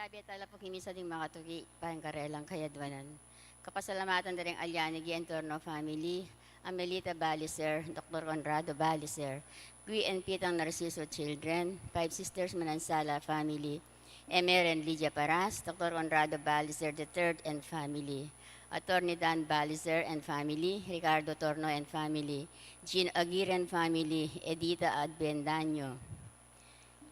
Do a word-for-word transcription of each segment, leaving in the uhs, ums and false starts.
Sabi tala pu king misa ding makatuki, pangkarelang kayadwanan. Kapasalamatan da ring Alianigi Entorno family, Amelita Balicer, Doktor Conrado Balicer, Gui and Pitang Narciso children, Five Sisters Manansala family, Emer and Lydia Paras, Doktor Conrado Balicer the third and family, Attorney Dan Balicer and family, Ricardo Torno and family, Jean Aguirre and family, Edita Advendaño.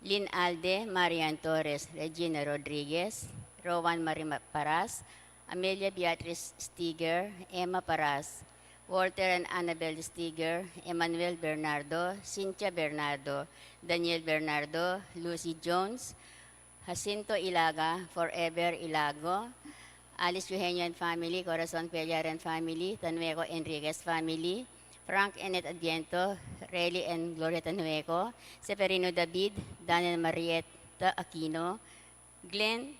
Lynn Alde, Marian Torres, Regina Rodriguez, Rowan Marie Ma-, Paras, Amelia Beatriz Stiger, Emma Paras, Walter and Annabel Stiger, Emmanuel Bernardo, Cynthia Bernardo, Daniel Bernardo, Lucy Jones, Jacinto Ilaga, Forever Ilago, Alice Eugenio and family, Corazon Cuellar and family, Tanueco Enriquez family, Frank Ennet Adviento, Rely and Gloria Tanueco, Severino David, Daniel Marietta Aquino, Glenn,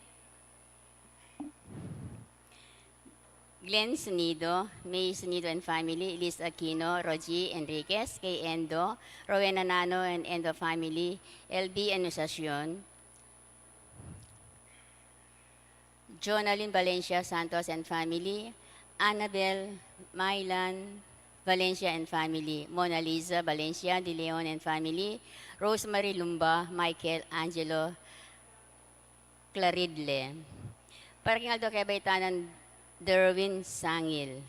Glenn Sunido, May Sunido and family, Liz Aquino, Rogie Enriquez, Kay Endo, Rowena Nano and Endo family, L B Anunciacion, Jonalyn Valencia Santos and family, Annabel Mylan Valencia and family, Mona Lisa Valencia de Leon and family, Rosemary Lumba, Michael Angelo Claridle. Para king aldo kaybat nang Derwin Sangil.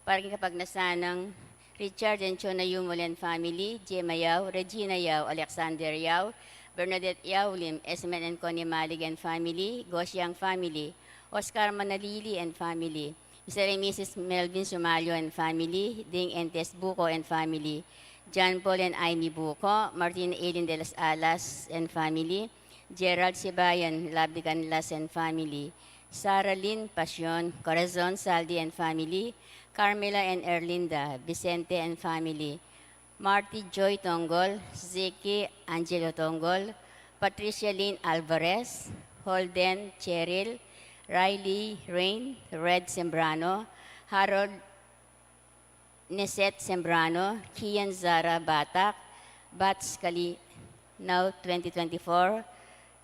Para king kapagnasan nang Richard and Chona Yumul and family, Gemma Yao, Regina Yao, Alexander Yao, Bernadette Yao Lim, Esmen and Connie Malig and family, Gosiang family, Oscar Manalili and family, Mister and Missus Melvin Sumalio and family, Ding and Tess Buco and family, John Paul and Amy Buco, Martin Aileen de las Alas and family, Gerald Sibayan, Lovely Canlas and family, Sarah Lynn Pasion, Corazon Saldi and family, Carmela and Erlinda, Vicente and family, Marty Joy Tongol, Zeki Angelo Tongol, Patricia Lynn Alvarez, Holden Cheryl, Riley Rain, Red Sembrano, Harold Neset Sembrano, Kian Zara Batak, Bats Kali, now twenty twenty-four,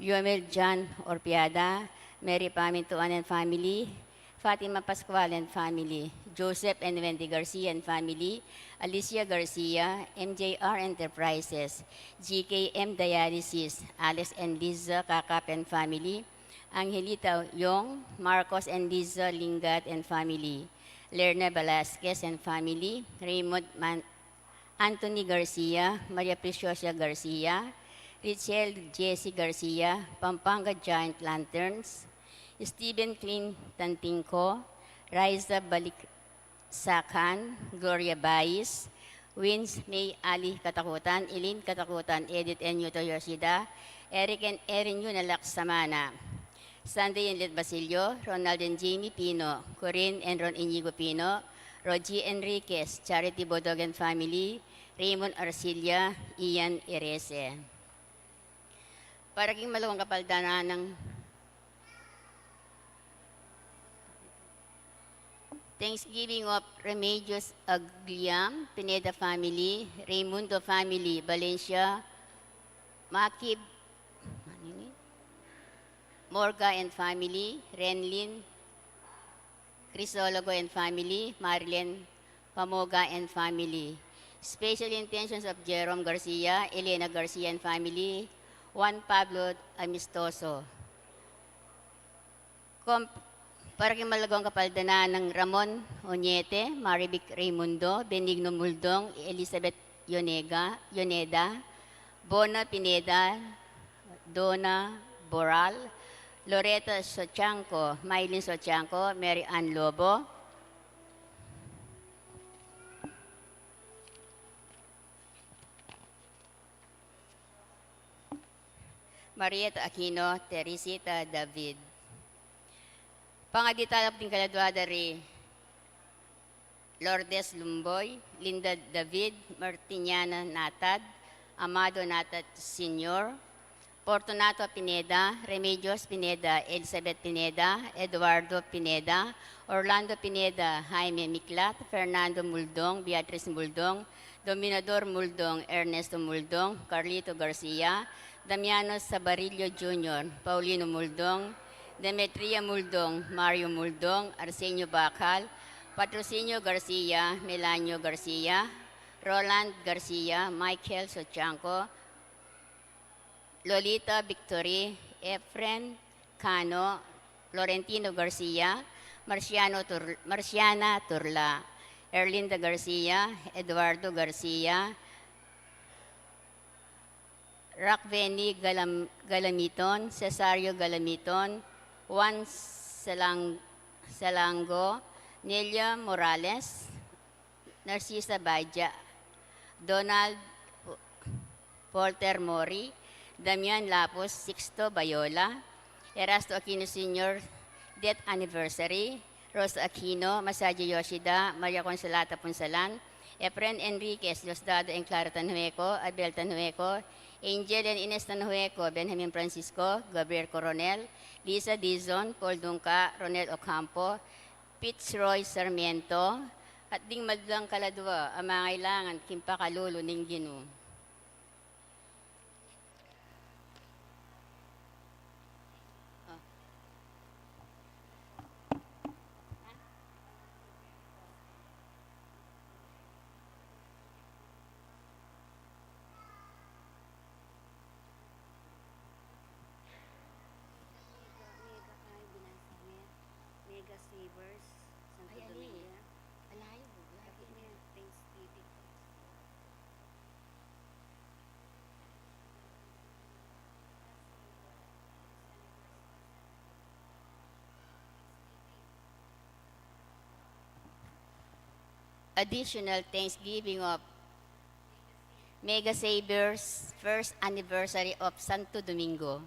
Yomel John Orpiada, Mary Pamintuan and family, Fatima Pascual and family, Joseph and Wendy Garcia and family, Alicia Garcia, M J R Enterprises, G K M Dialysis, Alex and Liza Kakap and family, Angelita Yong, Marcos and Liza Lingat and family, Lerna Velasquez and family, Raymond Man-, Anthony Garcia, Maria Preciosa Garcia, Richelle Jessie Garcia, Pampanga Giant Lanterns, Stephen Clint Tantingco, Raisa Balik Sakan, Gloria Bais, Wins May Ali Katakutan, Eileen Katakutan, Edith and Yuto Yoshida, Eric and Erin Yuna Laksamana, Sunday and Let Basilio, Ronald and Jamie Pino, Corinne and Ron Inigo Pino, Rogie Enriquez, Charity Bodog and family, Raymond Arcilla, Ian Erese. Para king malugong kapaldanan nang Thanksgiving of Remedios Agliam, Pineda family, Raimundo family, Valencia, Makib, ano ini? Morga and family, Renlin, Crisologo and family, Marilyn Pamoga and family. Special intentions of Jerome Garcia, Elena Garcia and family, Juan Pablo Amistoso. Kom-, para king malugong kapaldanan nang Ramon Oñete, Marivic Raimundo, Benigno Muldong, Elizabeth Yonega, Yoneda, Bona Pineda, Dona Boral, Loreta Sochanco, Mylene Sochanco, Mary Ann Lobo, Marieta Aquino, Teresita David. Pangadi tala pu ding kaladua da ri Lourdes Lumboy, Linda David, Martiniana Natad, Amado Natad Senior, Fortunato Pineda, Remedios Pineda, Elizabeth Pineda, Eduardo Pineda, Orlando Pineda, Jaime Miklat, Fernando Muldong, Beatriz Muldong, Dominador Muldong, Ernesto Muldong, Carlito Garcia, Damiano Sabarillo Junior, Paulino Muldong, Demetria Muldong, Mario Muldong, Arsenio Bacal, Patrocinio Garcia, Melanio Garcia, Roland Garcia, Michael Sotianco, Lolita Victory, Efren Cano, Florentino Garcia, Marciano Tur-, Marciana Turla, Erlinda Garcia, Eduardo Garcia, Rakveni Galam-, Galamiton, Cesario Galamiton, Juan Salang-, Salango, Nelia Morales, Narcisa Baja, Donald Porter Mori, Damian Lapus, Sixto Bayola, Erasto Aquino Senior, death anniversary, Rosa Aquino, Masaji Yoshida, Maria Consolata Punsalan, Efren Enriquez, Diosdado and Clara Tanhueco, Abel Tanhueco, Angel and Ines Tanhueco, Benjamin Francisco, Gabriel Coronel, Lisa Dizon, Paul Dungca, Ronel Ocampo, Fitzroy Sarmiento, at ding madlang kaladwa a mangailangan king pakalulu ning Ginu. Mega, mega kay binasa niya. Mega Savers, Santo Ay, ali. Domingo. Alayo, labi. Thanksgiving. Additional Thanksgiving of Mega Savers, first anniversary of Santo Domingo.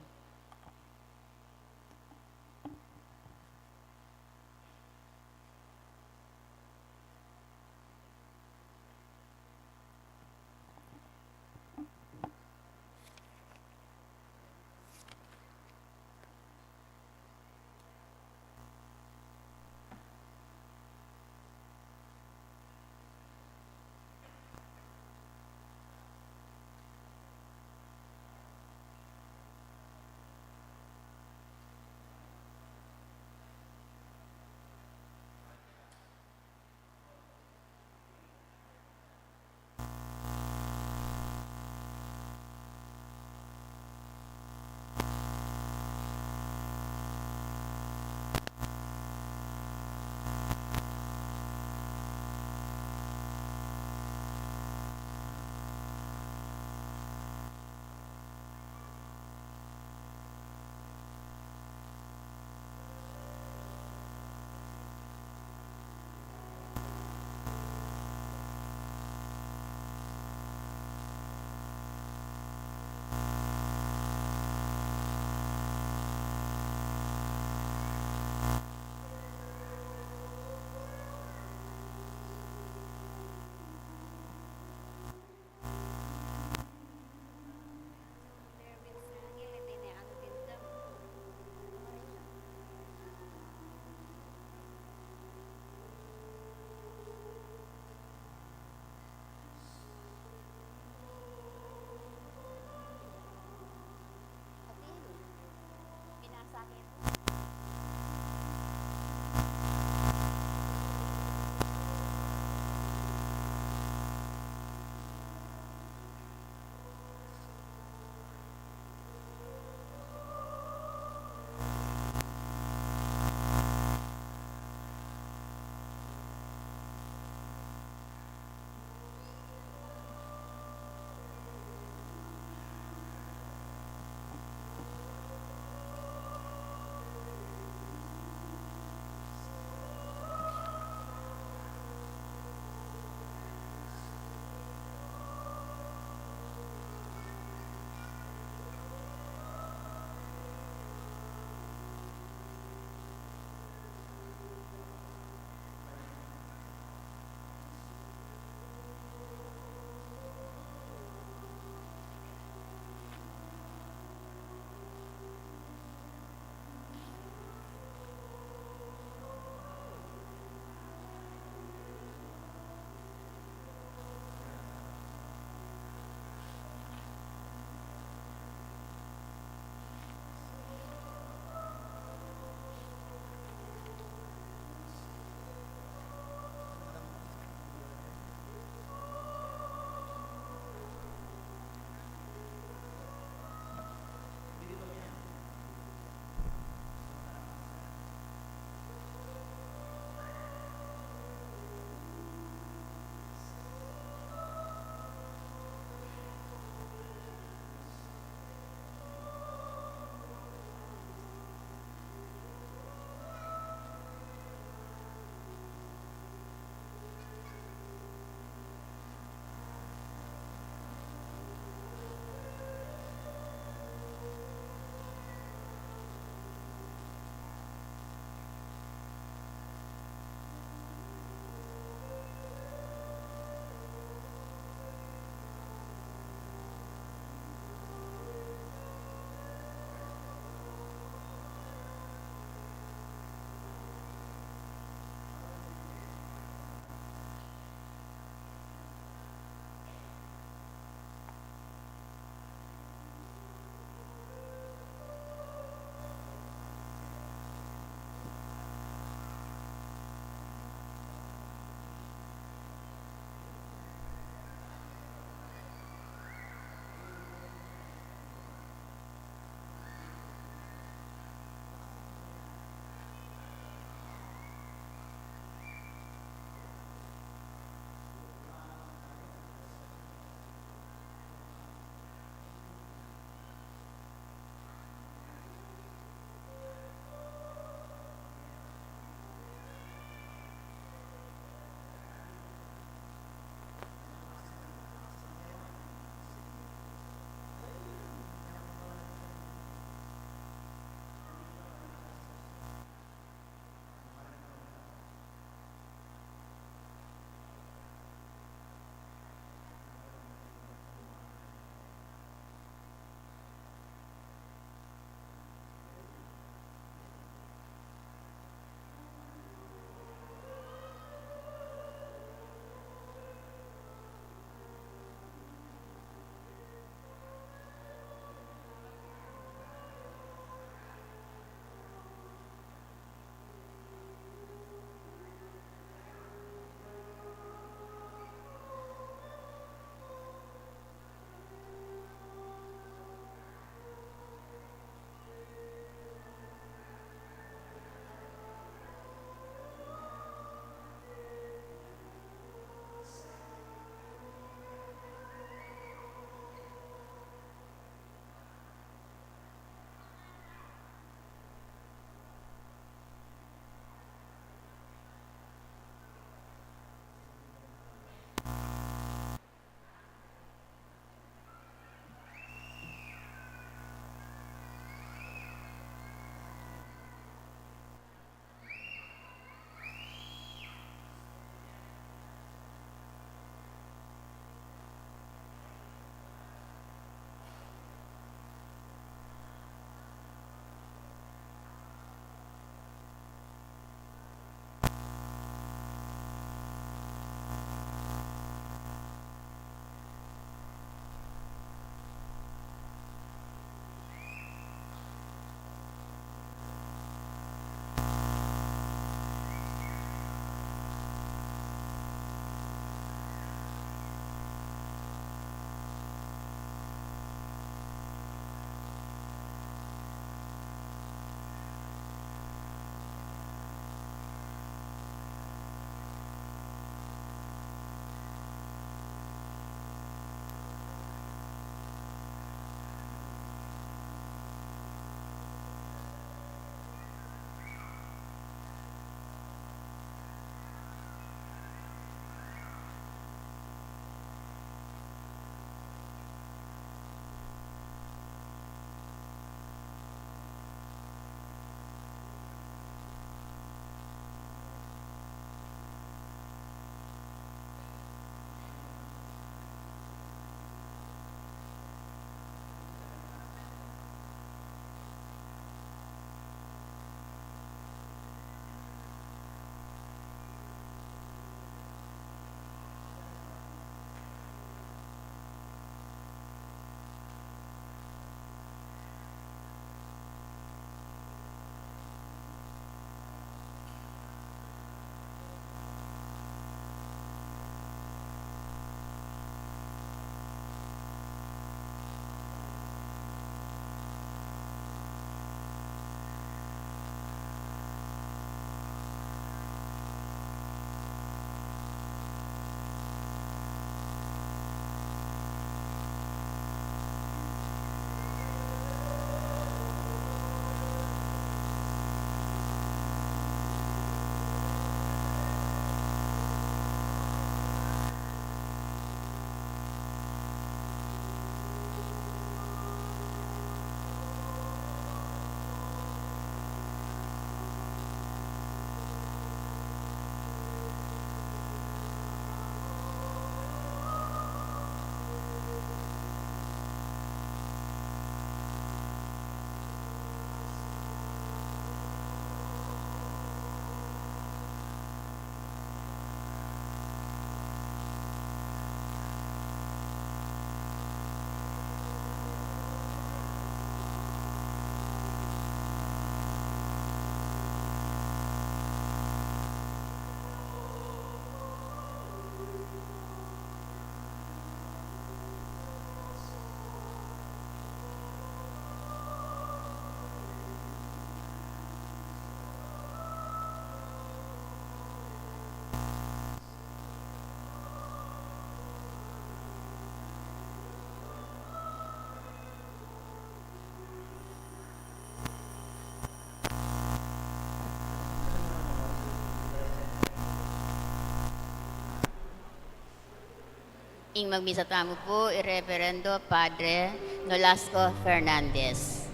Ing magmisa tamu pu i Reverendo Padre Nolasco Fernandez.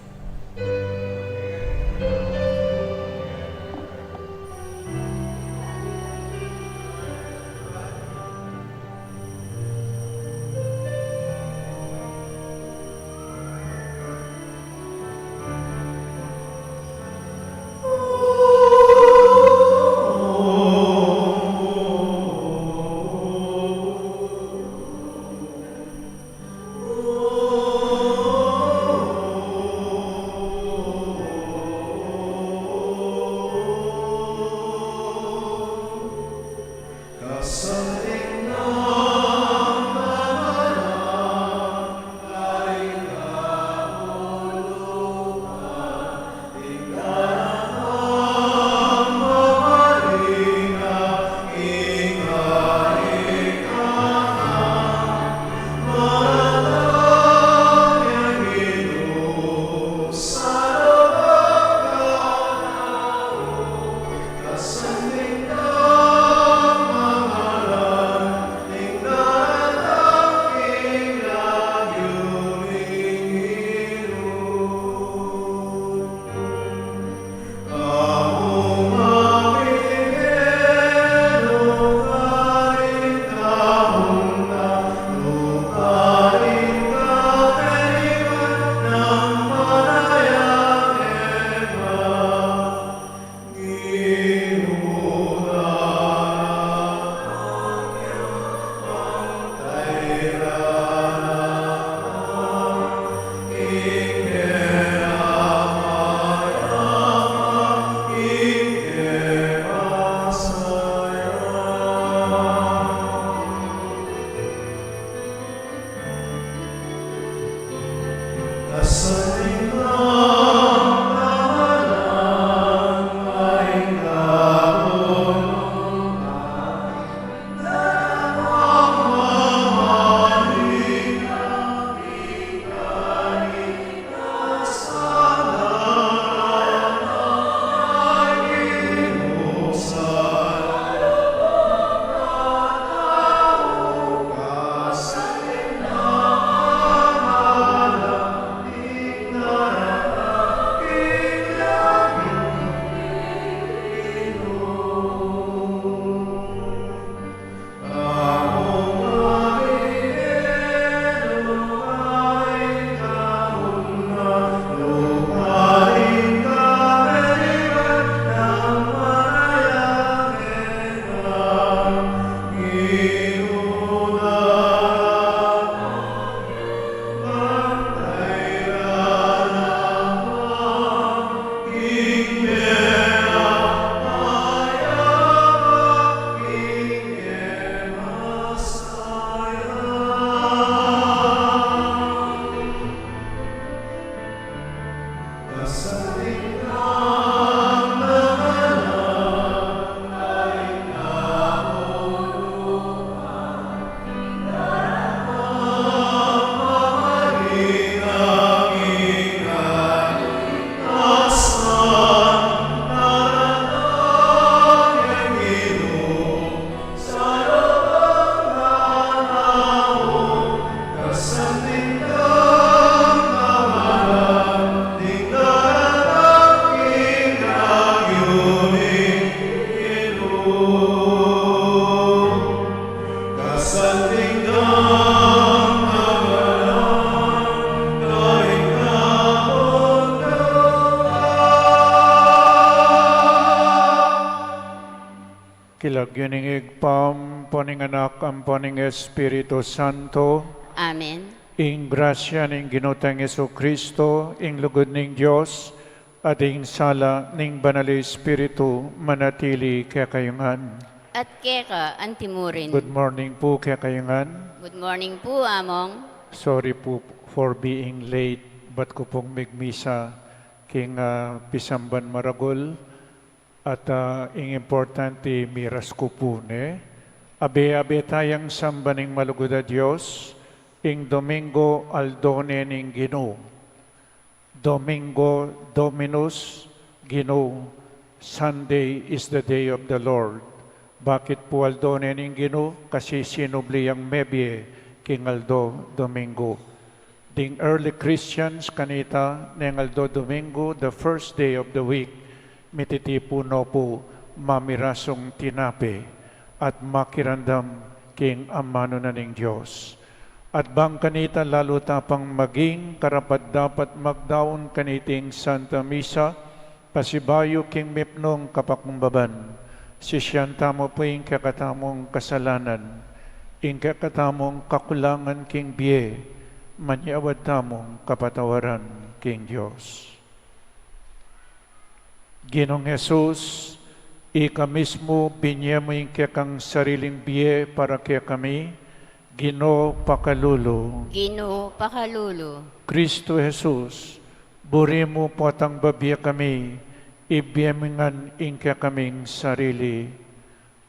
King lagyu ning Ibpa, ampo ning Anak, ampo ning Espiritu Santo. Amen. Ing grasya ning Ginu tang Jesucristo, ing lugud ning Dios, at ing sala ning Banal Espiritu manatili kekayu ngan. At keka antimurin. Good morning pu kekayu ngan. Good morning pu, Among. Sorry pu for being late. Bat ku pung migmisa king, ah, pisamban maragul. At, ah, ing importante, miras ku pu ne. Abe-abe tayang samban ing malugud a Dios, ing Domingo aldo ne ning Ginu. Domingo, Dominus, Ginu, Sunday is the day of the Lord. Bakit pu aldo ne ning Ginu? Kasi sinubli yang mebie king aldo Domingo. Ding early Christians kanita neng aldo Domingo, the first day of the week, mititipu no pu mamirasung tinape at makiramdam king amanu na ning Dios. At bang kanita lalu ta pang maging karapat-dapat magdaun kaniting Santa Misa, pasibayu king mipnung kapakumbaban, sisian tamu pu ing kekatamung kasalanan, ing kekatamung kakulangan king bie, manyawad tamung kapatawaran king Dios. Ginung Jesus, ika mismu binye mu ing kekang sariling bie para kekami, Ginu pakalulu. Ginu pakalulu. Kristu Jesus, buri mu potang babie kami, ibie mu ngan ing kekaming sarili.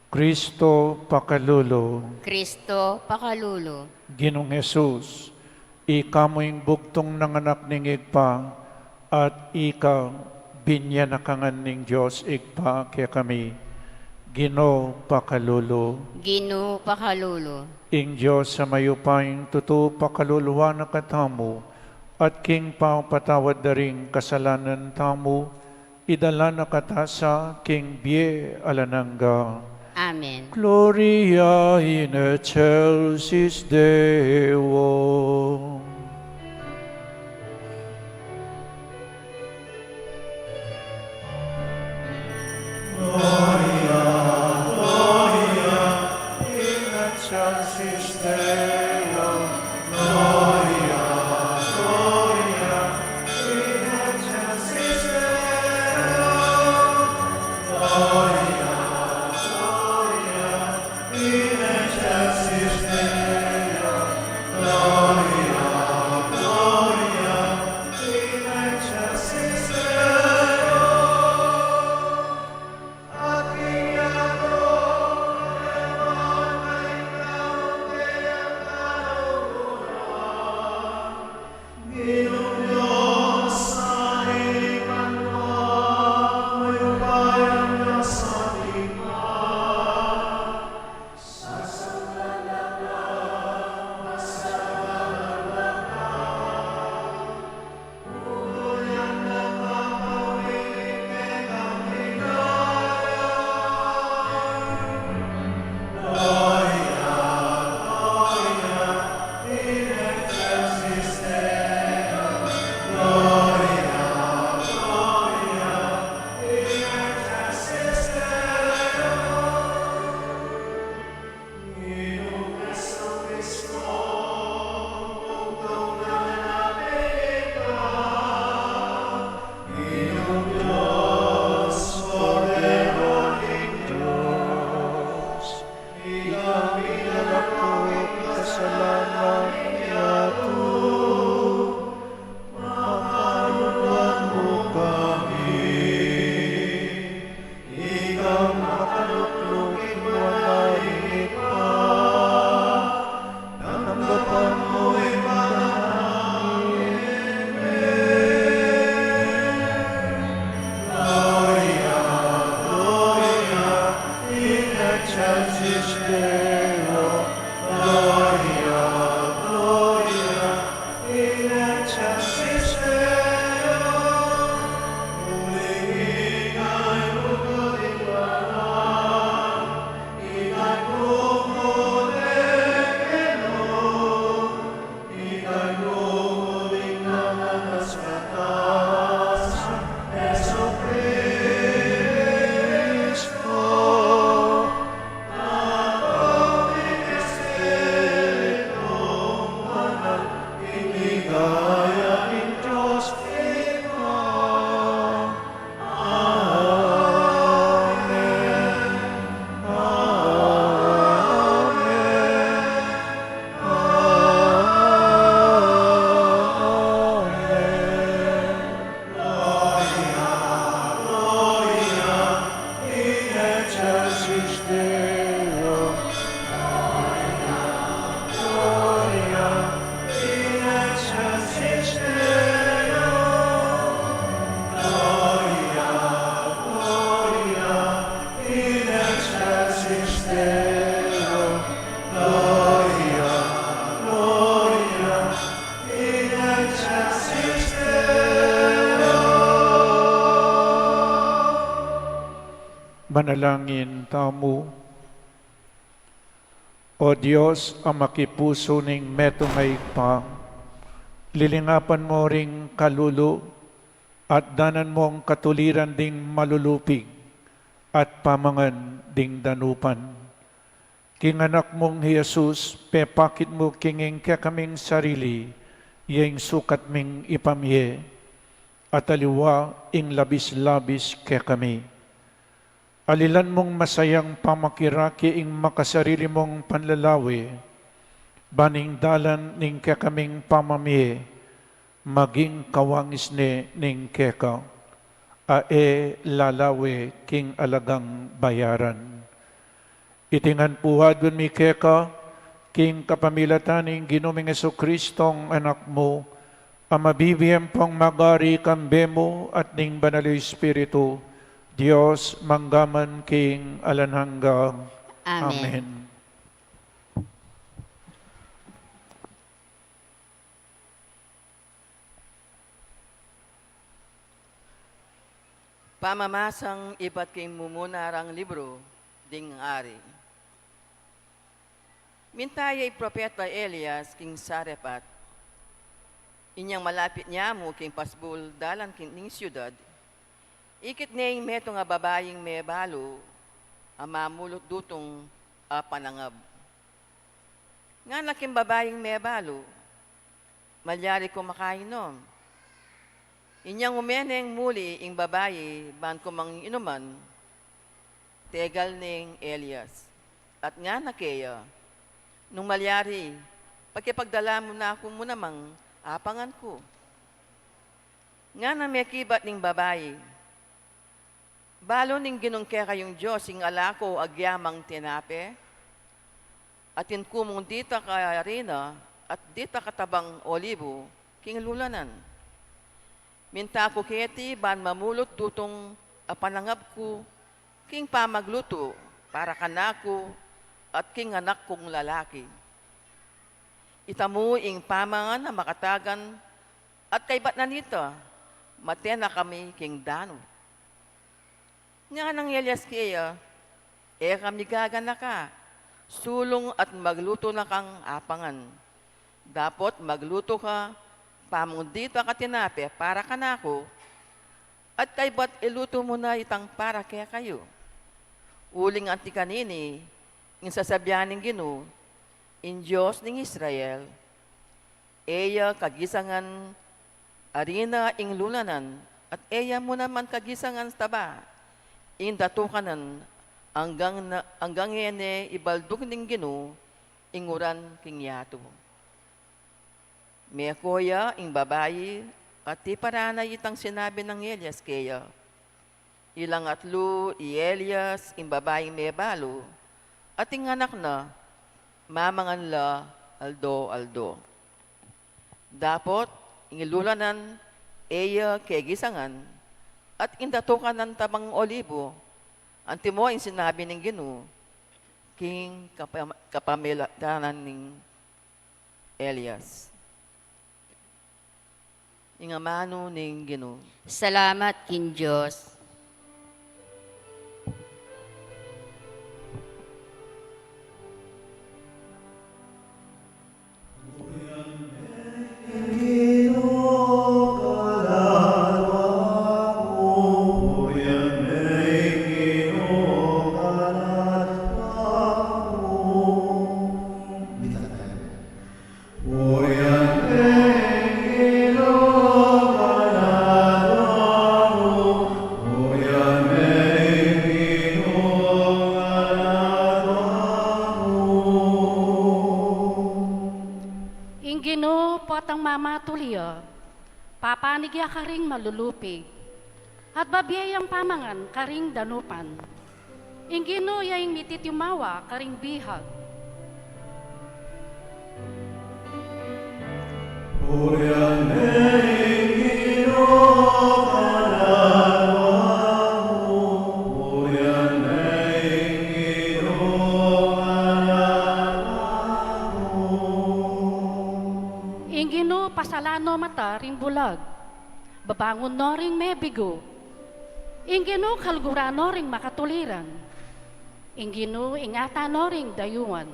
Kristu pakalulu. Kristu pakalulu. Ginung Jesus, ika mu ing bugtung nang anak ning Ibpa, at ika binye na ka ngan ning Dios Ibpa kekami. Ginu pakalulu. Ginu pakalulu. Ing Dios a mayupayang tutu pakaluluan na katamu, at king pamapatawad da ring kasalanan tamu, idala na kata sa king bie alang angga. Amen. Gloria in excelsis Deo. Gloria, Gloria in excelsis Deo. Gloria, Gloria in excelsis Deo. Gloria, Gloria in excelsis Deo. Gloria, Manalangin tamu. O Dios, a makipusu ning metung a Ibpa, lilingapan mu ring kalulu at danan mung katuliran ding malulupig at pamangan ding danupan. King Anak mung hi Jesus, pepakit mu king ing kekaming sarili, ya ing sukat ming ipamie, at aliwa ing labis-labis kekami. Alilan mung masayang pamakirake ing makasarili mung panlalawe, ban ing dalan ning kekaming pamamie, maging kawangis ne ning keka, a e lalawe king alagang bayaran. Iti ngan pu adwan mi keka, king kapamilatan ning Ginu ming Jesucristong Anak mu, a mabibie ampong magari kambe mu at ning Banal a Espiritu, Dios, mangga man king alang angga. Amen. Amen. Pamamasang ibat king mumuna rang libru ding ari. Minta ya i propeta Elias king Sarephat. Inyang malapit ne mu king pasbul dalan king ning siudad, ikit ne ing metung a babaing mebalu a mamulut dutung a panangab. Ngana king babaing mebalu, "Malyari ku makainum?" Inyang ume neng muli ing babai ban kumang inuman, tegal neng Elias, at ngana keya, "Nung malyari, pakipagdala mu na ku mu namang apangan ku." Ngana mekibat ning babai, "Balu ning Ginung kekayung Dios ing ala ku agyamang tinape, atin ku mung dita ka arina at dita ka tabang olibu king lulanan. Minta ku keti ban mamulut dutung a panangab ku king pamaglutu para kanaku at king anak kung lalaki. Itamu ing pamangan a makatagan, at kaybat na nita, mate na kami king danu." Ngana nang Elias keya, "E ka migaganaka, sulung at maglutu na kang apangan. Dapot maglutu ka pamung dita ka tinape para kanaku, at kaybat ilutu mu na itang para kekayu. Uling anti kanini ing sasabian ning Ginu, ing Dios ning Israel, e ya kagisangan arina ing lulanan, at e ya mu naman kagisangan taba ing datukanan, anggang na, anggang e ne ibaldug ning Ginu ing uran king yatu." Meko ya ing babai, at tiparan na itang sinabi nang Elias keya. Ilang atlu i Elias, ing babaing mebalu, at ing anak na, mamangan la aldo-aldo. Dapot ing lulanan e ya kegisangan, at ing datukanan tabang olibu, antimo ing sinabi ning Ginu king kapam-, kapamilatan ning Elias. Ing amanu ning Ginu. Salamat king Dios. Ing Ginu potang mamatul ya, papanig ya karing malulupig, at babie yang pamangan karing danupan. Ing Ginu ya ing mititimawa karing bihag. Purian ne ing Ginu, kaladua mu. Purian ne ing Ginu, kaladua mu. Ing Ginu pasalan no mata ring bulag, babangun no ring mebigu. Ing Ginu kaluguran no ring makatuliran. Ing Ginu ingatan no ring dayuan.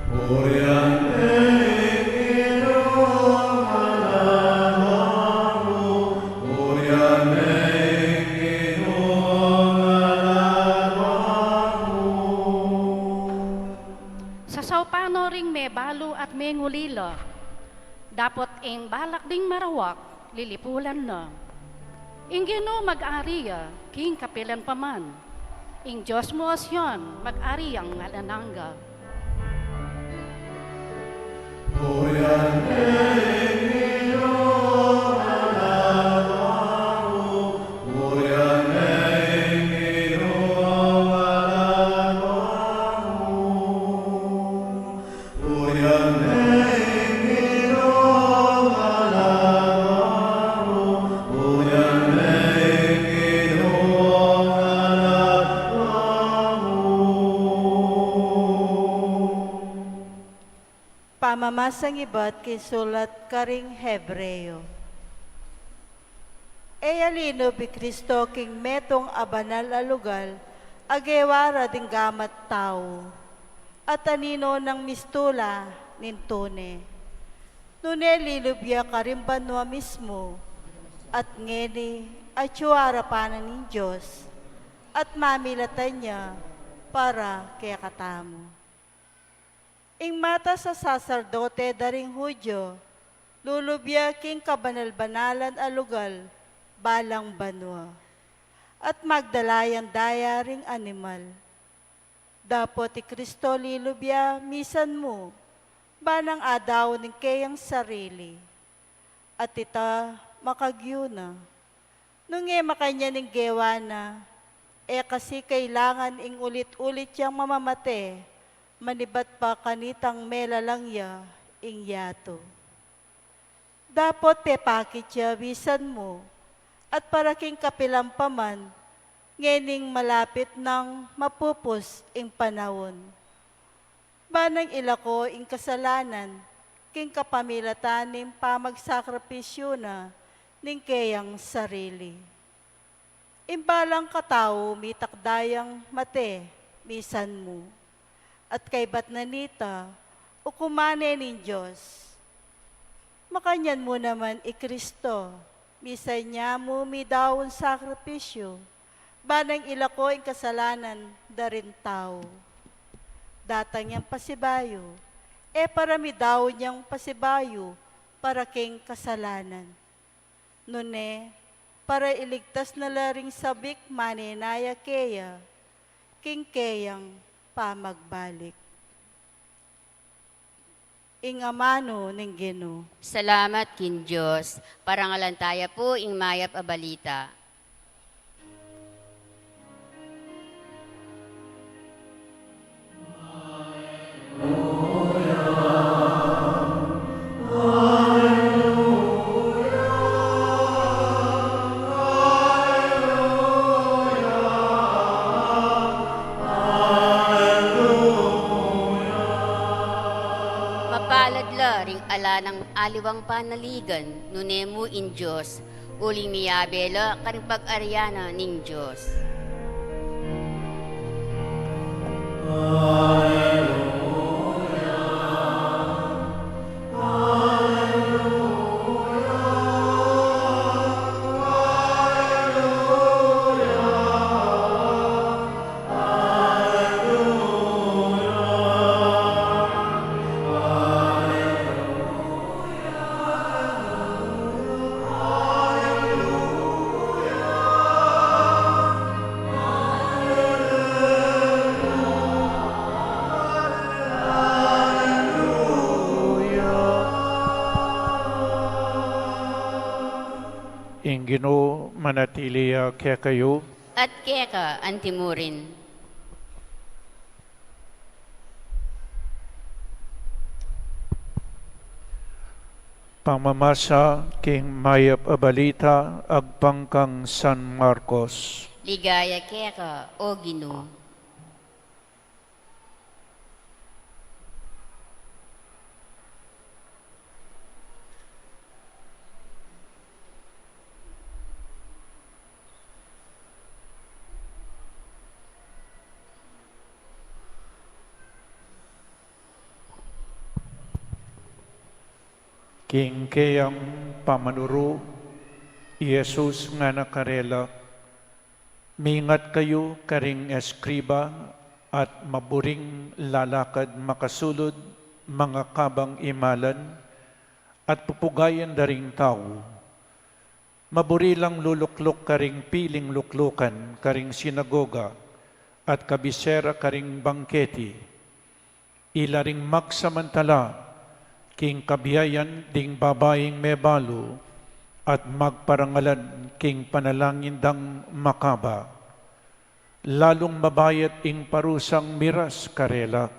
Purian ne ing Ginu, purian ne ing Ginu, manalangin. Sasaupan no ring mebalu at mengulila. Dapot ing balak ding marawak, lilipulan na. Ing Ginu mag-ari ya, king kapilan pa man. Ing Dios mu, o Sion, mag-ari yang alang angga. Purian ne ing Ginu, manalangin. Purian ne ing Ginu, manalangin. Purian ne ing Ginu, manalangin. Purian ne ing Ginu, manalangin. Pamamasang ibat king sulat karing Hebreo. E ya linub i Kristo king metung a banal a lugal a gewa ra ding gamat tau, at anino nang mistula ning tune. Nune linub ya karing banua mismu, at ngeni atyu king arapan na ning Dios, at mamilatan ya para kekatamu. Ing matas a saserdote da ring Judio, lulub ya king kabanal-banalan a lugal, balang banua, at magdala yang daya ring animal. Dapot i Kristo linub ya misan mu, ba nang adaun ing keyang sarili. At ita makagyu na. Nung e makanyan ing gewa na, e kasi kailangan ing ulit-ulit yang mamamate, manibat pa kanitang melalang ya ing yatu. Dapot pepakit ya misan mu, at para king kapilan pa man, ngening malapit nang mapupus ing panaun. Ba nang ilako ing kasalanan, king kapamilatan ning pamagsakripisyu na ning keyang sarili. Ing balang katau mitakda yang mate, misan mu. At kaybat na nita, ukuman ne ning Dios. Makanyan mu naman i Kristo, misan ya mu midaun sakripisyu, ba nang ilako ing kasalanan da ring tau. Datang yang pasibayu, e para midaun yang pasibayu para king kasalanan, nune para iligtas na la ring sabik manenaya keya, king keyang pamagbalik. Ing amanu ning Ginu. Salamat king Dios. Parangalan taya pu ing mayap a balita. Mapalad la ring ala nang aliwang panaligan, nune mu ing Dios, uling miyabe la karing pag-arian na ning Dios. Ing Ginu manatili ya kekayu. At keka antimurin. Pamamasa king mayap a balita agpang kang San Marcos. Ligaya keka, o Ginu. King keyang pamanuru, i Jesus ngana karela, "Mingat kayu karing eskriba at maburing lalakad makasulud, mangakabang imalan, at pupugayan da ring tau. Maburi lang lulukluk karing piling luklukan karing sinagoga at kabisera karing bangketi. Ila ring magsamantala king kabiayan ding babaing mebalu at magparangalan king panalangin dang makaba. Lalung mabayat ing parusang miras karela."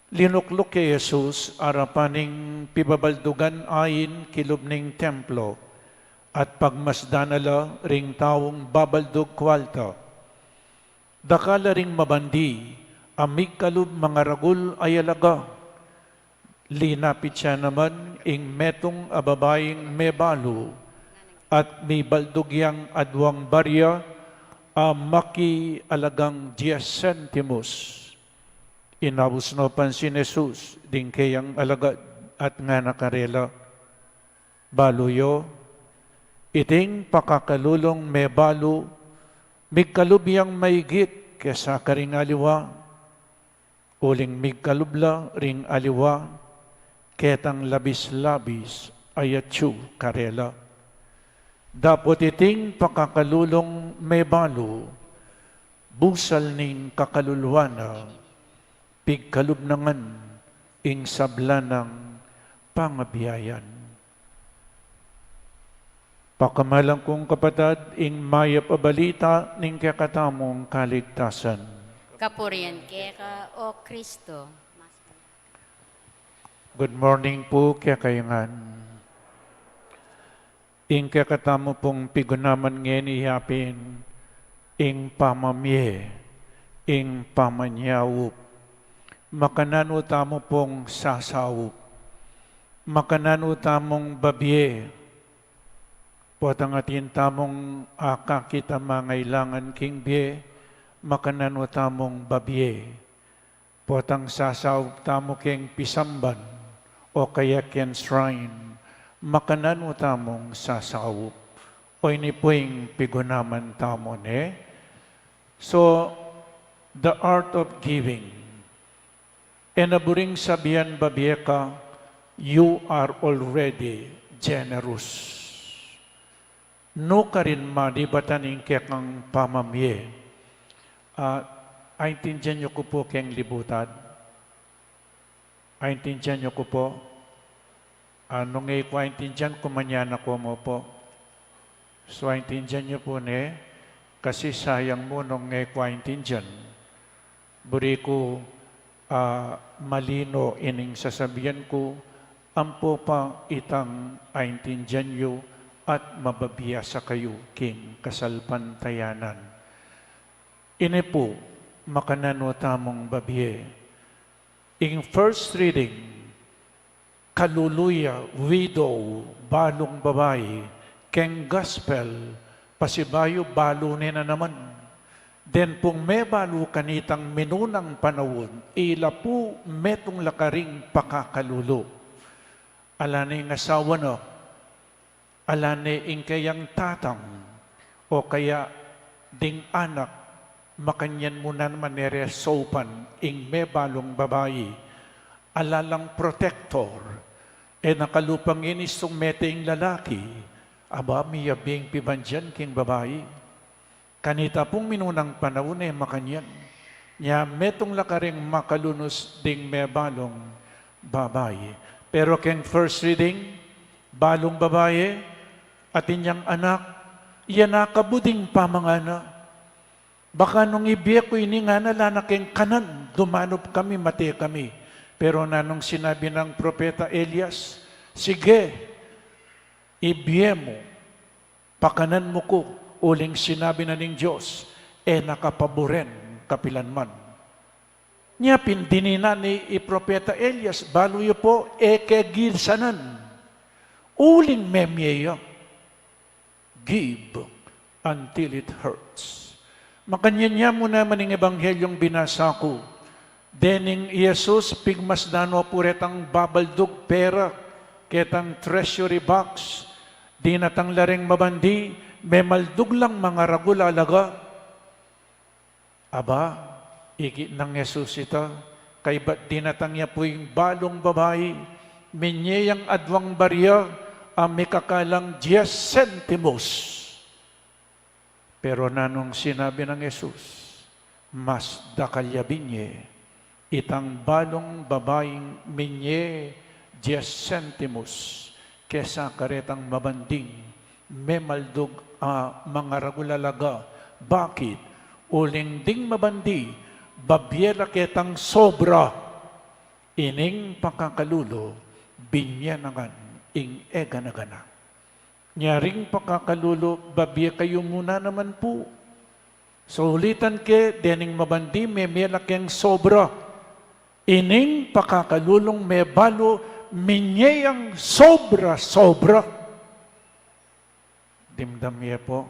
Linukluk ya i Jesus arapan ning pibabaldugan ain kilub ning templo, at pagmasdan na la ring taung babaldug kualta. Dakal la ring mabandi a migkalub mangaragul a yalaga. Linapit ya naman ing metung a babaing mebalu, at mibaldug yang aduang barya a makialagang dies sentimus. Inaus no pa ing Jesus ding keyang alagad at ngana karela, "Balu yo, iting pakakalulung mebalu, migkalub yang maigit kesa karing aliwa, uling migkalub la ring aliwa ketang labis-labis a yatsu karela. Dapot iting pakakalulung mebalu, busal ning kakaluluan na, pigkalub na ngan ing sabla nang pangabiayan." Pakamalan kung kapatad, ing mayap a balita ning kekatamung kaligtasan. Kapurian keka, O Kristo. Good morning pu kekayu ngan. Ing kekatamu pung pigunaman ngeni yapin ing pamamie, ing pamanyaup. Makananu tamu pung sasaup? Makananu tamung babie? Potang atin tamung akakit a mangailangan king bie, makananu tamung babie? Potang sasaup tamu keng pisamban o kaya keng shrine, makananu tamung sasaup? O ini pu ing pigunaman tamu, ne? So, the art of giving. E na buring sabian babie ka, "You are already generous." Nukarin malibatan ing kekang pamamie? Ah, aintindian yu ku pu keng libutan? Aintindian yu ku pu? Ah, nung e ku aintindian, kumanyan na ku mu pu. So, aintindian yu pu, ne? Kasi sayang mu nung e ku aintindian. Buri ku, ah, malino ining sasabian ku, ampo pa itang aintindian yu at mababie sa kayu king kasalpantayanan. Ini pu, makananu tamung babie? Ing first reading, kalulu ya, widow, balung babai, keng gospel, pasibayu balu ne na naman. Den pung mebalu kanitang minunang panaun, ila pu metung la karing pakakalulu. Ala ne ing asawa na, ala ne ing keyang tatang, o kaya ding anak, makanyan mu na naman e re saupan ing mebalung babai. Ala lang protector, e na kalupa ngeni sumete ing lalaki, aba, miyabing pibandian king babai. Kanita pung minunang panaun e makanyan. Nya metung la karing makalunus ding mebalung babai. Pero keng first reading, balung babai, atin yang anak, ya na kabu ding pamangana. Baka nung ibie ku ini ngana, ala na keng kanan, dumanup kami, mate kami. Pero nanung sinabi nang propeta Elias, "Sige, ibie mu, pakanan mu ku, uling sinabi na ning Dios, e na ka paburen kapilan man." Nya pin dinina ne i propeta Elias, balu yu pu, e ke gisanan, uling memie ya. Give until it hurts. Makanyan ya mu naman ing ebanghelyung binasa ku. Dening i Jesus, pigmasdan no pu retang babaldug pera, ketang treasury box, dinatang la ring mabandi, memaldug lang mangaragul a alaga. Aba, ikit nang Jesus ita, kaybat dinatang ya pu ing balung babai, minye yang adwang barya a mikakalang dies sentimos. Pero nanung sinabi nang Jesus, mas dakal ya binye itang balung babaing minye dies sentimos kesa karetang mabanding memaldug a mangaragul a alaga. Bakit? Uling ding mabandi, babie la ketang sobra. Ining pakakalulu, binye na ngan ing e gana-gana. Nyaring pakakalulu, babie kayu mu na naman pu. Saulitan ke, dening mabandi, memie la keng sobra. Ining pakakalulung mebalu, minye yang sobra-sobra. Dimdam ye pu.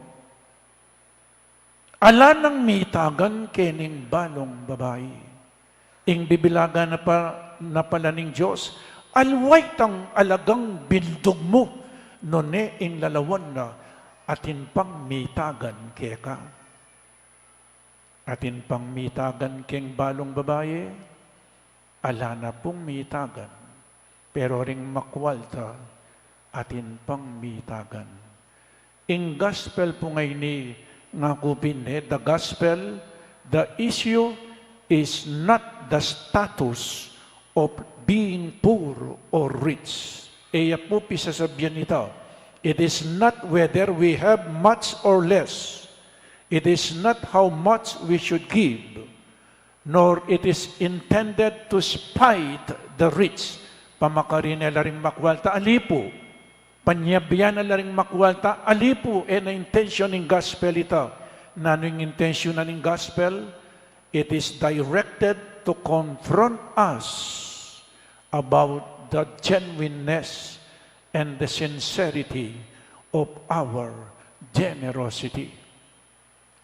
Ala nang mitagan kening balung babai. Ing bibilagan na pa, na pala ning Dios, alwa itang alagang bildug mu, nune ing lalawan na, atin pang mitagan keka. Atin pang mitagan keng balung babai, ala na pung mitagan. Pero ring makwalta, atin pang mitagan. Ing gospel pu ngeni, ngaku pin ne, the gospel, the issue is not the status of being poor or rich. E ya pu pisasabian ita. It is not whether we have much or less. It is not how much we should give, nor it is intended to spite the rich. Pamakarin e la ring makwalta, ali pu. Panyabian e la ring makwalta, ali pu. E na intention ning gospel ita. Nanu ing intention na ning gospel? It is directed to confront us about the genuineness and the sincerity of our generosity.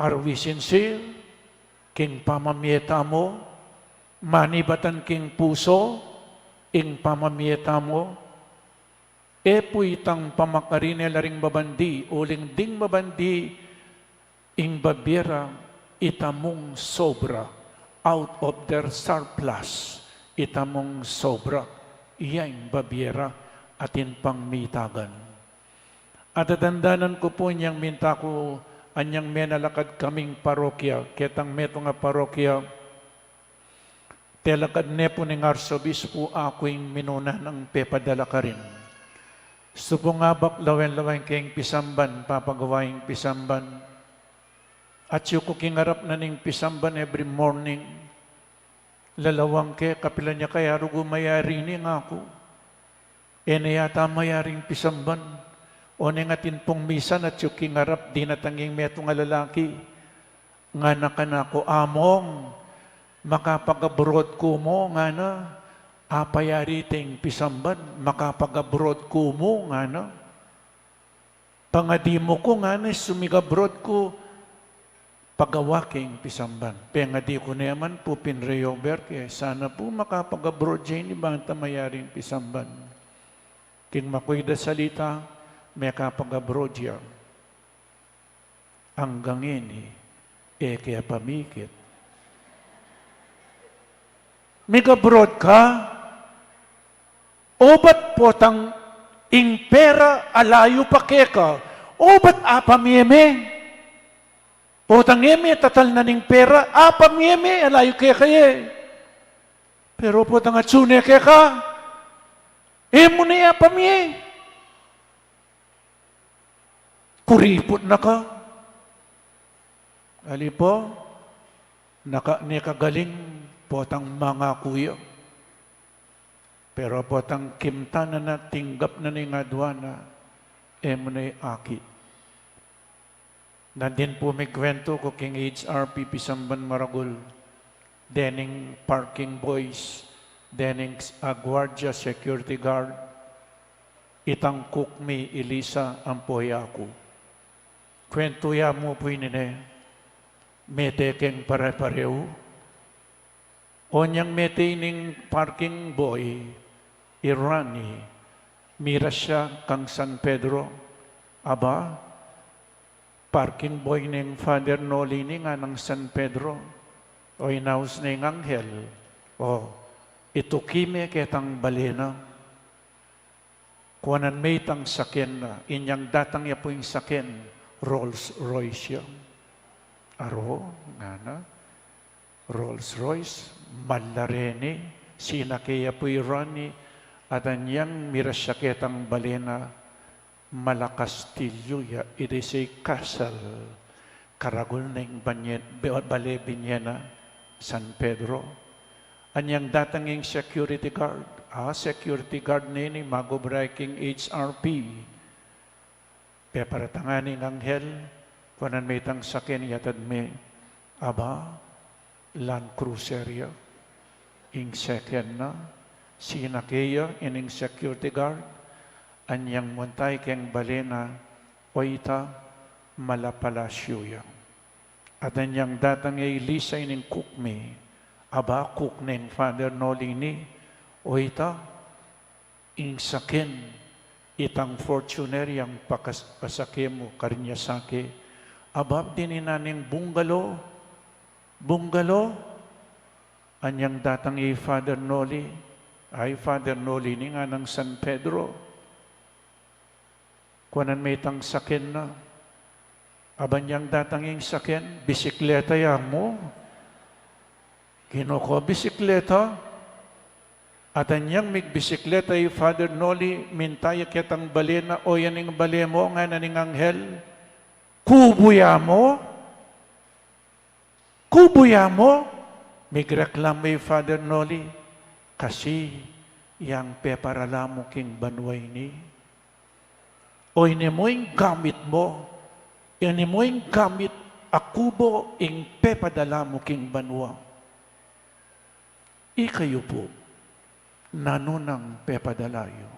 Are we sincere king pamamie tamu? Manibatan king pusu ing pamamie tamu? E pu itang pamakarin e la ring mabandi, uling ding mabandi, ing babie ra, itamung sobra, out of their surplus, itamung sobra, iya ing babie ra, atin pang mitagan. Atatandanan ku pu inyang minta ku, anyang menalakad kaming parokya, ketang metung a parokya, telakad ne pu ning arsobispu, aku ing minuna nang pepadala karin. Subu nga bak lawen-lawen keng pisamban, papagawa ing pisamban. Atyu ku king arap na ning pisamban every morning. Lalawang ke, kapilan ya kaya rugu mayari ini, ngaku. E ne yata mayaring pisamban. Oneng atin pung misa, atyu ku king arap, dinatang ing metung a lalaki. Ngana kanaku, "Among, makapag-abroad ku mu," ngana, "apayari teng pisamban, makapag-abroad ku mu," ngana. "Pangadi mu ku," ngana, "sumig-abroad ku, pagawa keng pisamban." Pengadi ku ne man pu, pinreober ke, sana pu makapag-abroad ya ini banta mayaring pisamban. King makuid a salita, mekapag-abroad ya. Anggang ini, e ke pamikit. Mig-abroad ka, obat potang ing pera alayu pa keka, obat apamie me. Potang e me tatalnan ing pera, apamie me, alayu keka ye. Pero potang atsu ne keka, e mu ne apamie. Kuriput na ka. Ali pu, naka-, ne kagaling potang mangaku ya. Pero potang kimtan na na, tinggap na na ing adwan na, e mu ne akit. Nandin pu mikuwentu ku king H R P pisamban maragul, dening parking boys, dening, ah, guardia, security guard, itang cook mi, i Lisa, ampo ya ku. Kwentu ya mu pu ini ne, mete keng pare-pareu. Onyang mete ining parking boy, i Rani, Miras ya kang San Pedro, aba, parking boy neng Father Noli ini, nganang San Pedro. O inaus ning anghel, o, ituki me ketang bale na. Kuanan me itang saken na. Inyang datang ya pu ing saken, Rolls Royce ya. Aro, ngana, Rolls Royce, malare ni, sinake ya pu i Ronnie, at anyang miras ya ketang bale na, mala kastilyu ya, it is a castle. Karagul neng banye-, be-, bale binye na, San Pedro. Anyang datang ing security guard, ah, security guard nini, magubra king H R P. Peparatangan ning anghel, kuanan me itang saken, yatad me, aba, Land Cruiser ya. Ing saken na, sinake ya ining security guard, anyang muntay keng bale na, o ita, mala palasyu ya. At anyang datang ya i Lisa ining cook mi, aba, cook neng Father Noli ini, o ita, ing saken, itang Fortuner yang pakas-, pasake mu, karin ya sake, aba, dininan neng bungalow, bungalow, anyang datang i Father Noli, ay, Father Noli ini, nganang San Pedro. Kuanan me itang saken na. Aba, anyang datang ing saken, bisikleta ya mu. Ginu ku, bisikleta. At anyang migbisikleta i Father Noli, minta ya ketang bale na, o, yan ing bale mu, ngana ning anghel. Kubu ya mu. Kubu ya mu, migreklamu i Father Noli, kasi yang peparala mu king banua ini. O, ini mu ing gamit mu, ini mu ing gamit a kubu ing pepadala mu king banua. Ikayu pu, nanu nang pepadala yu?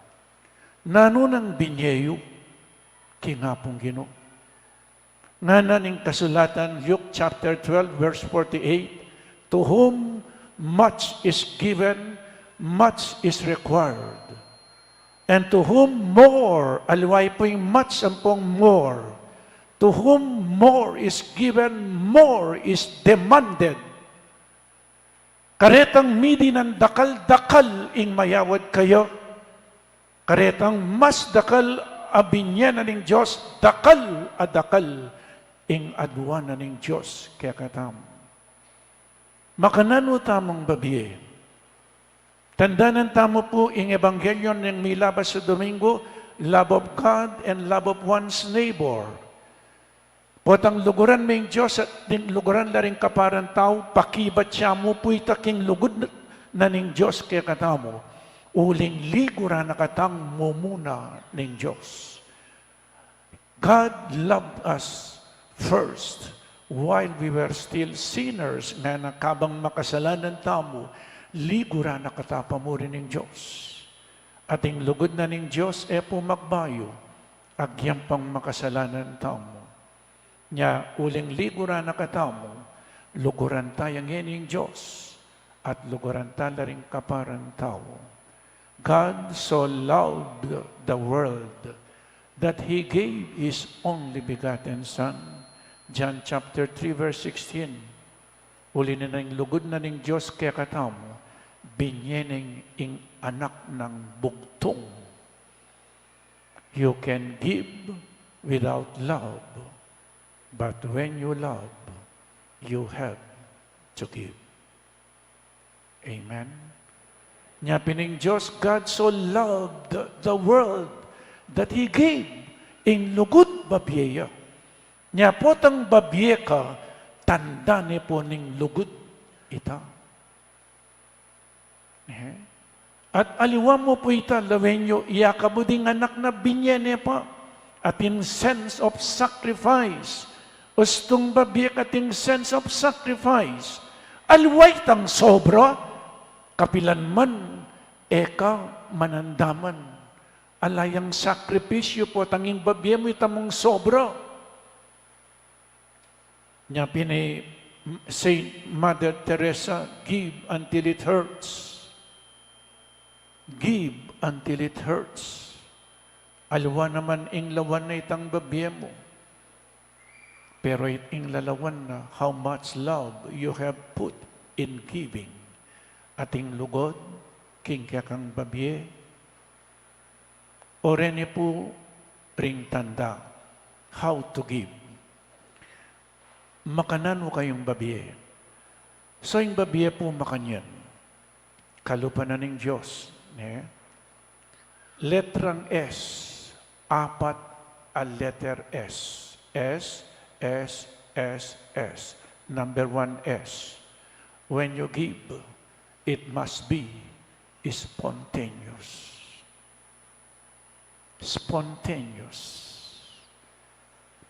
Nanu nang binye yu king Apung Ginu? Ngana ning kasulatan, Luke chapter twelve, verse forty-eight, "To whom much is given, much is required. And to whom more," aliwa pu ing much ampong more, "to whom more is given, more is demanded." Karetang midinan dakal, dakal ing mayawad kaya. Karetang mas dakal a binye na ning Dios, dakal a dakal ing adua na ning Dios kekatamu. Makananu tamung babie? Tandanan tamu pu ing ebanghelyo ning milabas a Domingo, love of God and love of one's neighbor. Potang luguran me ing Dios at ding luguran la ring kaparang tau, pakibat ya mu pu ita king lugud na ning Dios kekatamu, uling liguran na katang mumuna ning Dios. God loved us first while we were still sinners, ngana, kabang makasalanan tamu, liguran na kata pamuri ning Dios. At ing lugud na ning Dios e pu magbayu, agyang pang makasalanan tamu. Nya, uling liguran na katamu, luguran ta ya ngening Dios, at luguran ta la ring kaparang tau. God so loved the world that He gave His only begotten Son. John chapter three, verse sixteen. Uli na ning lugud na ning Dios kekatamu, binye neng ing anak nang bugtung. You can give without love, but when you love, you have to give. Amen. Nya pin ing Dios, God so loved the world that He gave. Ing lugud babie ya. Nya potang babie ka, tanda ne pu ning lugud ita. Eh? At aliwa mu pu ita, lawen yu, iyakabu ding anak na binye ne pa. Atin sense of sacrifice. Ustung babie ka, atin sense of sacrifice. Aliwa itang sobra, kapilan man, e ka manandaman. Ala yang sakripisyu potang ing babie mu ita mung sobra. Nya pin i Saint Mother Teresa, "Give until it hurts. Give until it hurts." Aliwa naman ing lawan na itang babie mu. Pero it ing lalawan na, how much love you have put in giving. Ating lugud king kekang babie, o reni pu ring tanda, how to give. Makananu kayung babie. So, ing babie pu makanyan. Kalupa na ning Dios, ne? Letrang S, apat a letter S. S, S, S, S. Number one S. When you give, it must be spontaneous. Spontaneous.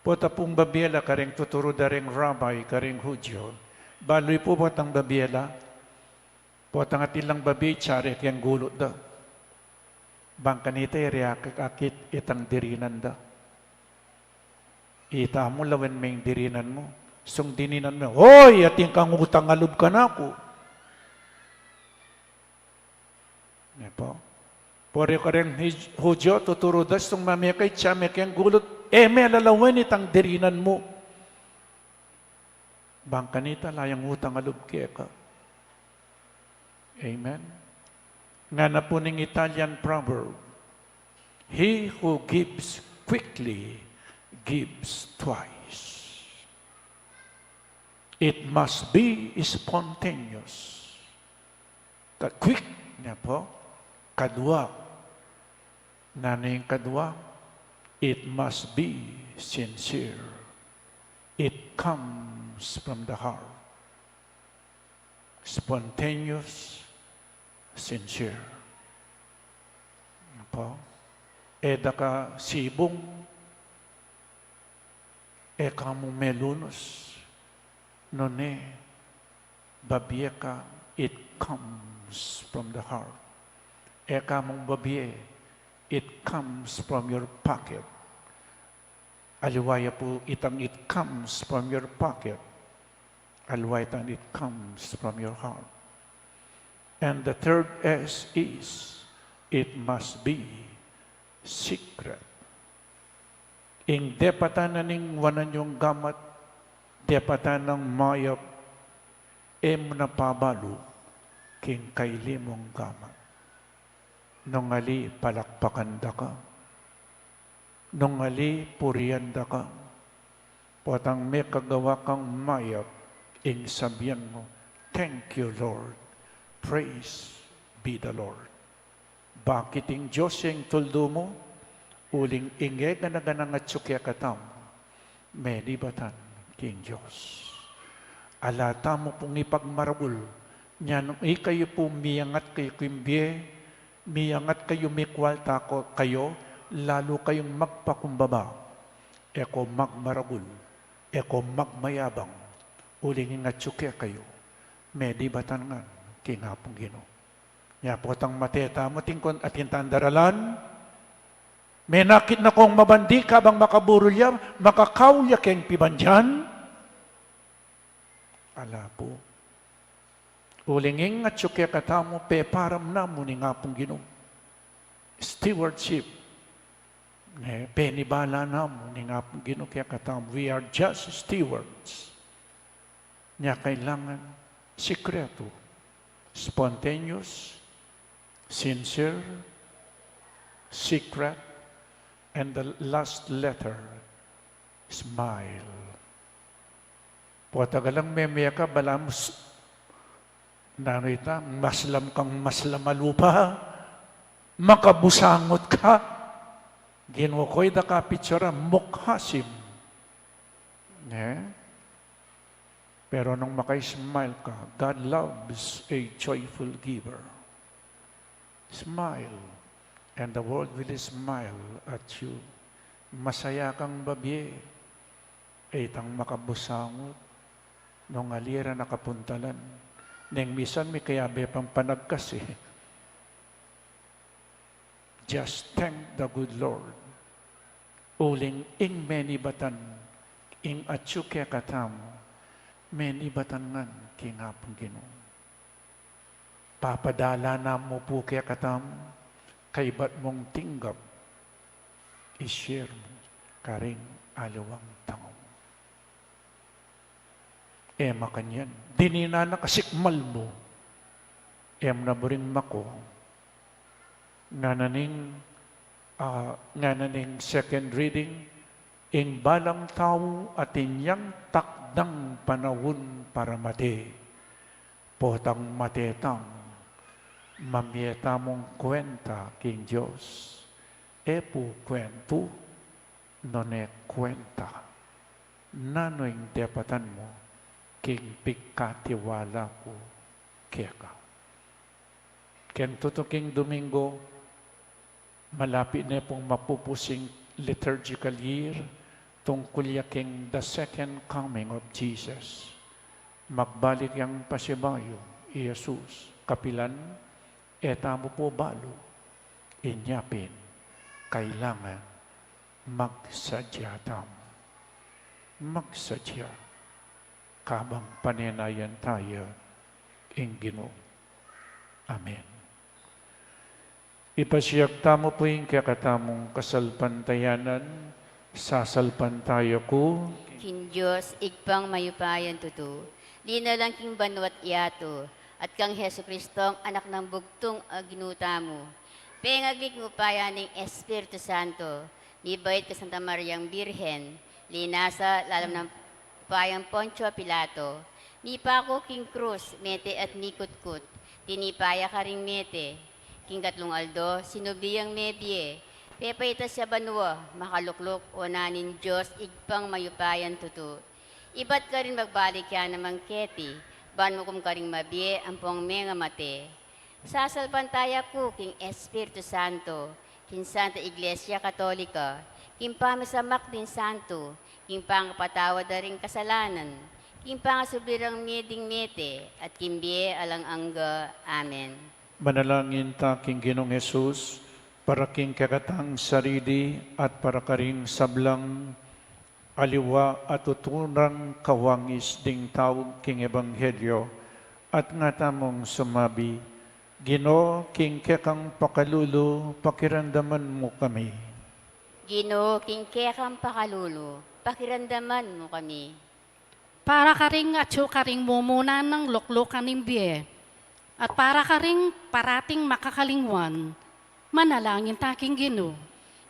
Pota pung babie la kareng tuturu da reng rabbi, kareng Hudyo. Balu yu pu potang babie la. Potang atin lang babie, tsare keng gulut da. Bang kanita, e re akit itang dirinan da. Ita mu lawen me ing dirinan mu. Sung dirinan mu, "Hoy, atin kang utang a lub kanaku." Ne pu? Pota kareng Hij-, Hudyo, tuturu da, sung mame ka, itsa me keng gulut, e me lalawen itang dirinan mu. Bang kanita, ala yang utang a lub keka. Amen? Ngana pu ning Italian proverb, "He who gives quickly gives twice." It must be spontaneous. Ka-, quick, ne pu? Kadua. Nanu ing kadua? It must be sincere. It comes from the heart. Spontaneous, sincere. Ne pu? E da ka sibung, e ka mu melunus, nune, babie ka, it comes from the heart. E ka mung babie, it comes from your pocket. Aliwa ya pu itang it comes from your pocket. Aliwa itang it comes from your heart. And the third S is, it must be secret. Ing depatan na ning wanan yung gamat, depatan nang mayap, e mu na pabalu king kaili mung gamat. Nung ali palakpakan da ka, nung ali purian da ka, potang mekagawa kang mayap, ing sabian mu, "Thank you, Lord. Praise be the Lord." Bakit ing Dios ya ing tuldu mu? Uling ing e gana-ganang atsu kekatamu, menibatan king Dios. Ala tamu pung ipagmaragul. Nya nung ikayu pu miyangat kayu king bie, miyangat kayu, mikwalta ko-, kayu, lalu kayung magpakumbaba. E ko magmaragul, e ko magmayabang, uling ing atsu kekayu, menibatan ngan king Apung Ginu. Nya potang mate tamu, atin kon-, atin tang daralan, menakit na kong mabandi, kabang makaburul ya, makakaul ya keng pibandian. Ala pu. Uling ing atsu kekatamu, peparam namu ning Apung Ginu. Stewardship. Ne, penibala namu ning Apung Ginu kekatamu. We are just stewards. Nya kailangan sikretu, spontaneous, sincere, secret, and the last letter, smile. Pota galang meme ka, balamu s-, nanu ita, maslam kang maslam a lupa, makabusangut ka. Ginu, koy da ka pitsura, mukhasim. Ne? Pero nung maka-smile ka, God loves a joyful giver. Smile, and the world will smile at you. Masaya kang babie, e itang makabusangut, nung ali ra nakapuntalan. Neng misan mikayabe pang panagkas e. Just thank the good Lord. Uling ing menibatan, ing atsu kekatamu, menibatan ngan king Apung Ginu. Papadala namu pu kekatamu, kaybat mung tinggap, i-share mu karing aliwang tau. E makanyan, dininan na kasikmal mu. E mu na buring makuang. Ngana ning, ah, ngana ning second reading, ing balang tau atin yang takdang panaun para mate. Potang mate tamu, mamie tamung kuenta king Dios. E pu kuentu, nune kuenta. Nanu ing depatan mu king pikatiwala ku keka? Keng tutuking Domingo, malapit ne pung mapupus ing liturgical year, tungkul ya king the second coming of Jesus. Magbalik yang pasibayu i Jesus, kapilan e tamu pu balu. Inya pin, kailangan magsadya tamu. Magsadya, kabang panenayan taya ing Ginu. Amen. Ipasiag tamu pu ing kekatamung kasalpantayanan. Sasalpantaya ku king Dios, Ibpang mayupayang tutu, linalang king banua't yatu, at kang Jesucristong Anak nang bugtung a Ginu tamu, pengagli king upaya ning Espiritu Santo, mibait kang Santa Mariang Birhen, linasa lalam nang upayang Poncio Pilato, mipaku king krus, mete at mikutkut, tinipa ya karing mete, king katlung aldo sinubli yang mebie, pepaitas ya banua, makalukluk wanan ning Dios Ibpang mayupayang tutu. Ibat karin magbalik ya naman keti, ban mukum karing mabie ampong mengamate. Sasalpantaya ku king Espiritu Santo, king Santa Iglesia Katolika, king pamisamak ding santo, king pangapatawad da ring kasalanan, king pangasubli rang mie ding mete, at king bie alang angga. Amen. Manalangin ta king Ginung Jesus, para king kekatang sarili at para karing sablang aliwa a tutunan kawangis ding tau king ebanghelyo, at nga tamung sumabi, Ginu, king kekang pakalulu, pakiramdaman mu kami. Ginu, king kekang pakalulu, pakiramdaman mu kami. Para karing atyu karing mumunan nang luklukan ning bie, at para karing parating makakalingwan, manalangin ta king Ginu.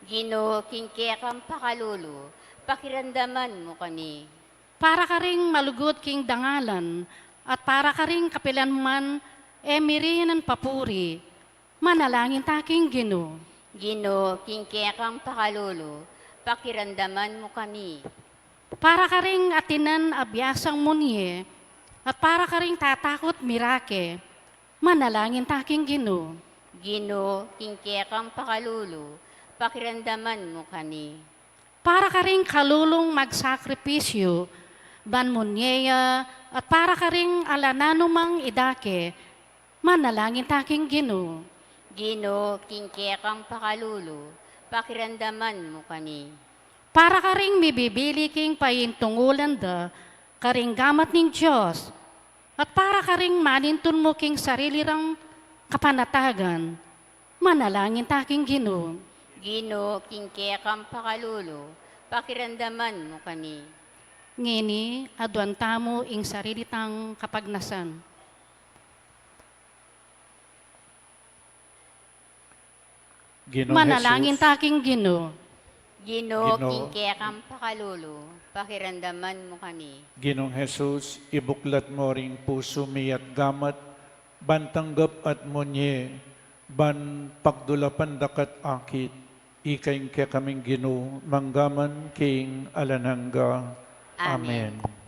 Ginu, king kekang pakalulu, pakiramdaman mu kami. Para karing malugud king dangalan, at para karing kapilan man e mirinan papuri, manalangin ta king Ginu. Ginu, king kekang pakalulu, pakiramdaman mu kami. Para karing atinan a biasang munye, at para karing tatakut mirake, manalangin ta king Ginu. Ginu, king kekang pakalulu, pakiramdaman mu kami. Para karing kalulung magsakripisyu, ban munye ya, at para karing ala nanumang idake, manalangin ta king Ginu. Ginu, king kekang pakalulu, pakiramdaman mu kami. Para karing mibibili king paintungulan da karing gamat ning Dios, at para karing manintun mu king sarili rang kapanatagan, manalangin ta king Ginu. Ginu, king kekang pakalulu, pakiramdaman mu kami. Ngeni, aduan tamu ing sarili tang kapagnasan. Ginung manalangin Jesus, ta king Ginu. Ginu, Ginu, king kekang pakalulu, pakiramdaman mu kami. Ginung Jesus, ibuklat mu ring pusu mi at gamat, ban tanggap at munye, ban pagdulapan da ka at akit, ika ing kekaming Ginu, manggaman king alang angga. Amen. Amen.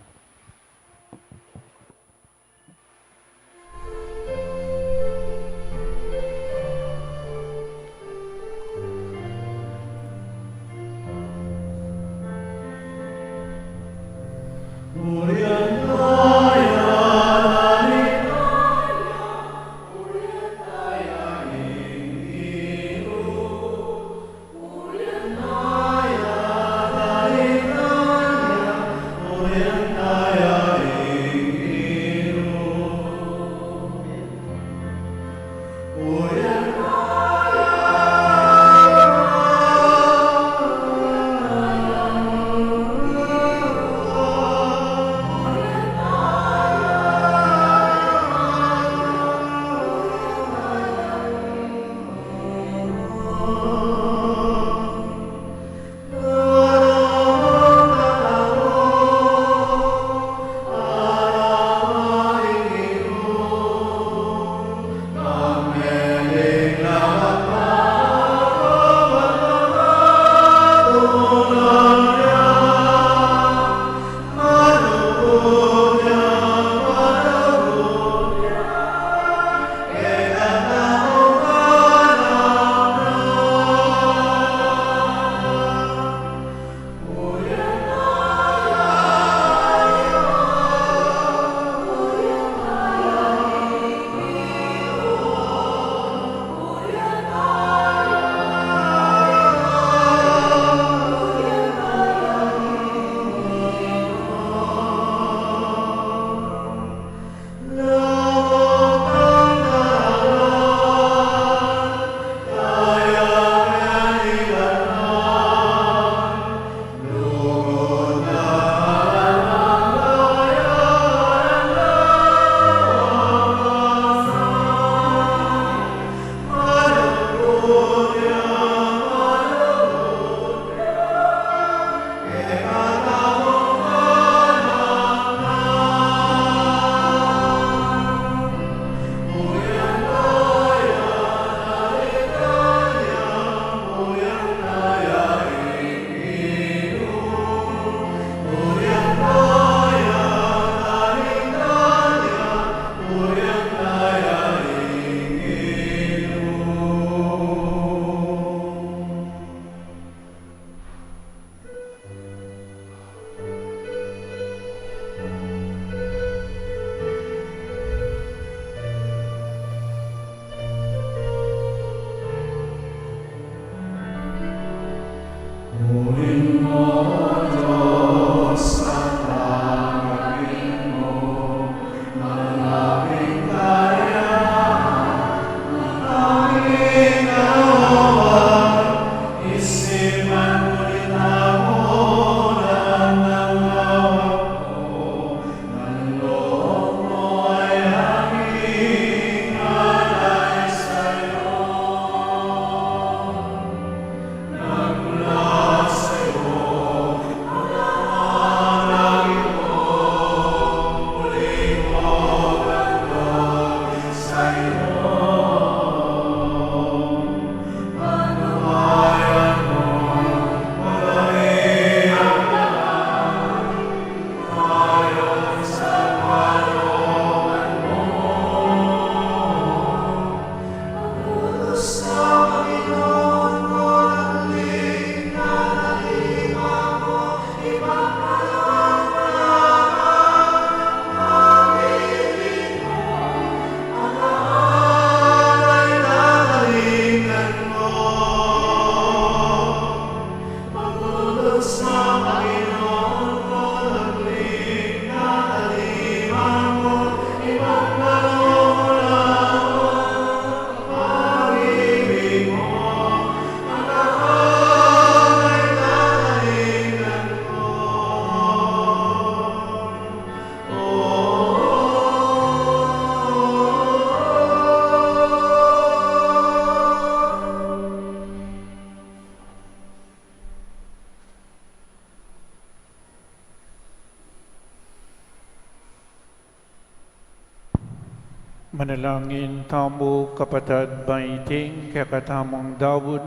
Manalangin tamu, kapatad, ban iting kekatamung daun,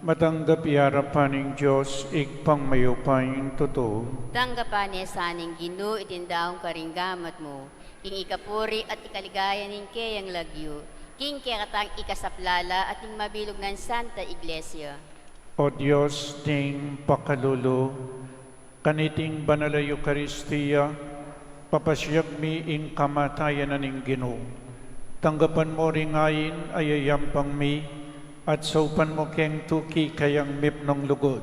matanggap ya king arapan ning Dios, Ibpang mayupayang tutu. Tanggapan na sa ning Ginu iting daun karing gamat mu, king ikapuri at ikaligaya ning keyang lagyu, king kekatang ikasaplala at ning mabilug nang Santa Iglesia. O Dios ding pakalulu, kaniting banal a Eukaristia, papasiag mi ing kamatayan na ning Ginu. Tanggapan mu ring ain a yayampang mi, at saupan mu keng tuki kayang mipnung lugud.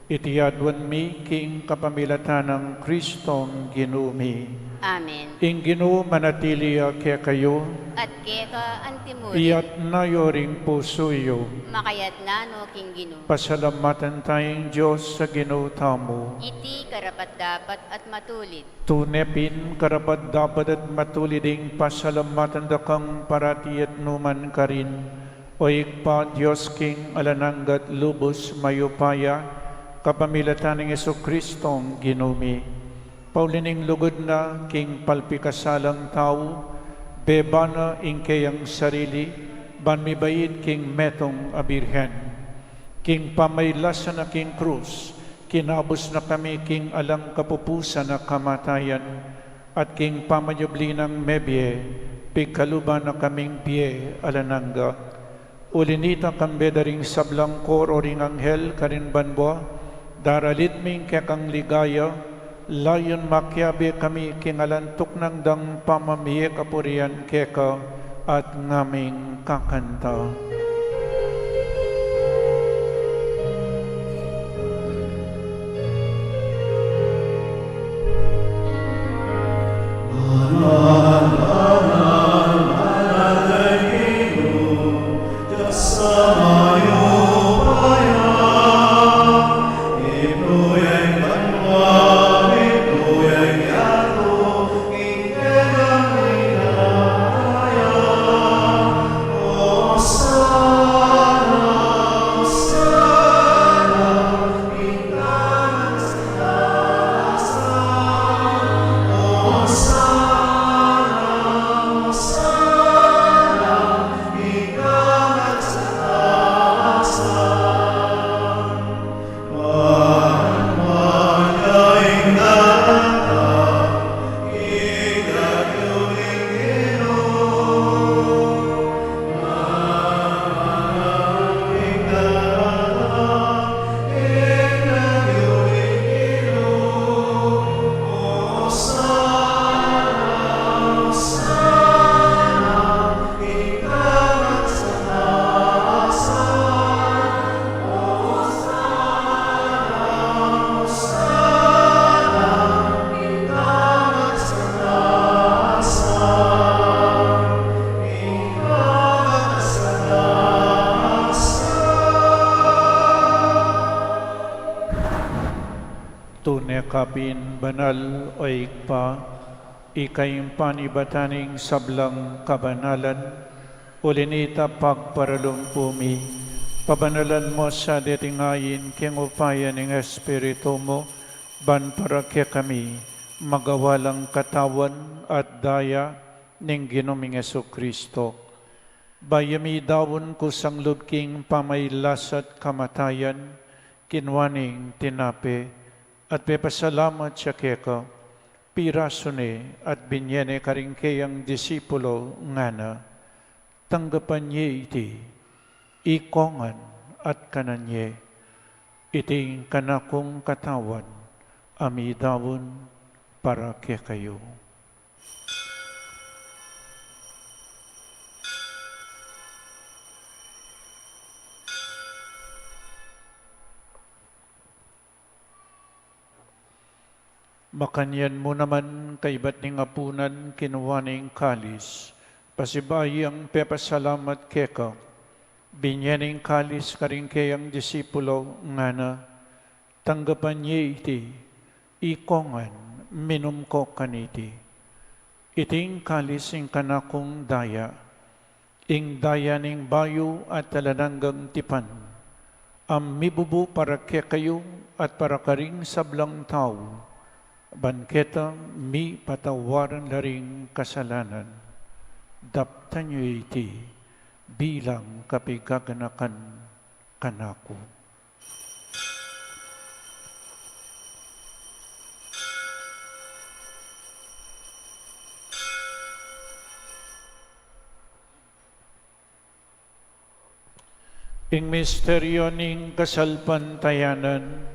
Iti aduan mi king kapamilatan nang Kristong Ginu mi. Amen. Ing Ginu manatili ya kekayu. At keka antimurin. Iyatas yu ring pusu yu. Makayatas na no king Ginu. Pasalamatan taya ing Dios a Ginu tamu. Iti karapat-dapat at matulid. Tune pin karapat-dapat at matulid ing pasalamatan da kang parati at nukarin man, O Ibpa, Dios king alang angga at lubus mayupaya, kapamilatan nang Jesukristong Ginu mi. Pauli ning lugud na king palpikasalang tau, bebana ing keyang sarili, ban mibait king metung a birhen. King pamailasa na king krus, kinabus na kami king alang kapupusan a kamatayan, at king pamayubli nang mebie, pigkaluban na kaming bie alang angga. Uli nita, kambe da ring sablang koro ring anghel karin banua, daralit mi ing kekang ligaya, layun makiabe kami king alang tuknang dang pamamie kapurian keka at ngaming kakanta. Tune ka pin banal, O Ibpa, ika ing panibatan ning sablang kabanalan, uli nita pagparalumpu mi, pabanalan mu sa deting ain king upaya ning Espiritu mu, ban para kekami magawa lang katawan at daya ning Ginu ming Jesucristo. Bayu mi daun kusang lub king pamailasa at kamatayan, kinua neng tinape, at pepasalamat ya keka, pirasu ne at binye ne karing keyang disipulo, ngana: Tanggapan ye iti, ikong ngan at kanan ye, iti ing kanakung katawan, a midaun para kekayu. Makanyan mu naman, kaibat ning apunan, kinua ne ing kalis, pasibayu yang pepasalamat keka, binye ne ing kalis karing keyang disipulo, ngana: Tanggapan ye iti, ikong ngan, minum ko kaniti. Iti ing kalis ning kanakung daya, ing daya ning bayu at alang anggang tipan, a mibubu para kekayu at para karing sablang tau, ban keta mipatawaran la ring kasalanan. Daptan yu iti bilang kapigaganakan kanaku. Ing misteryo ning kasalpantayanan.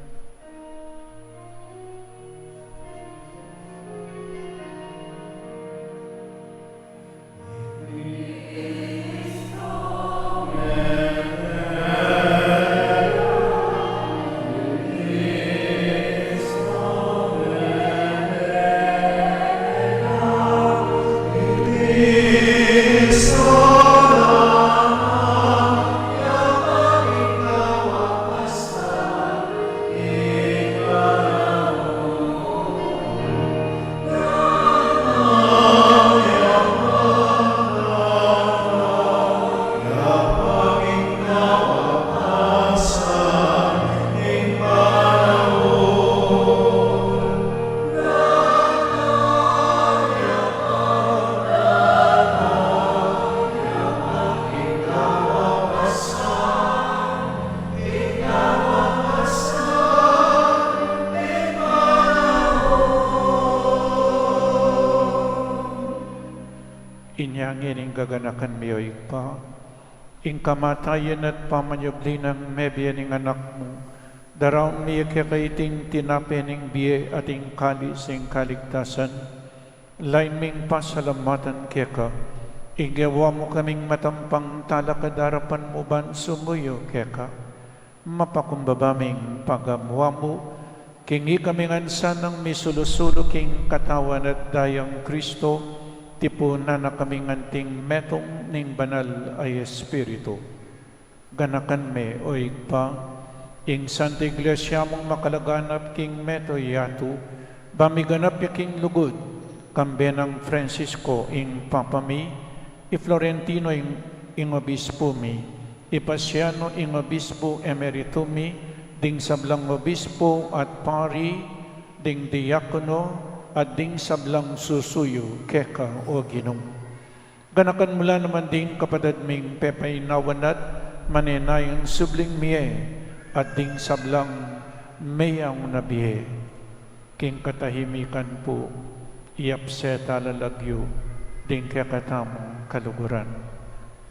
Inya ngeni ing gaganakan mi, o Ibpa, ing kamatayan at pamanyubli nang mebie ning Anak mu, daraun mi keka iting tinape ning bie at ing kalis ning kaligtasan. Lain ming pasalamatan keka, ing gewa mu kaming matampang talakad king arapan mu ban sumuyu keka. Mapakumbaba ming pagamuan mu, king ikami ngan sanang misulu-sulu king Katawan at Dayang Kristo, tipunan na kaming anting metung ning Banal a Espiritu. Ganakan me, o Ibpa, ing Santa Iglesia mung makalaganap king mabilug a yatu, ba miganap ya king lugud, kambe nang Francisco ing Papa mi, i Florentino ing, ing Obispo mi, i Paciano ing Obispo Emerito mi, ding sablang obispo at pari, ding diakono, at ding sablang susuyu keka, o Ginu. Ganakan mu la naman ding kapatad ming pepainawa na at manenayang subling mie, at ding sablang meyauna bie. King katahimikan pu, iyapse tala lagyu ding kekatamung kaluguran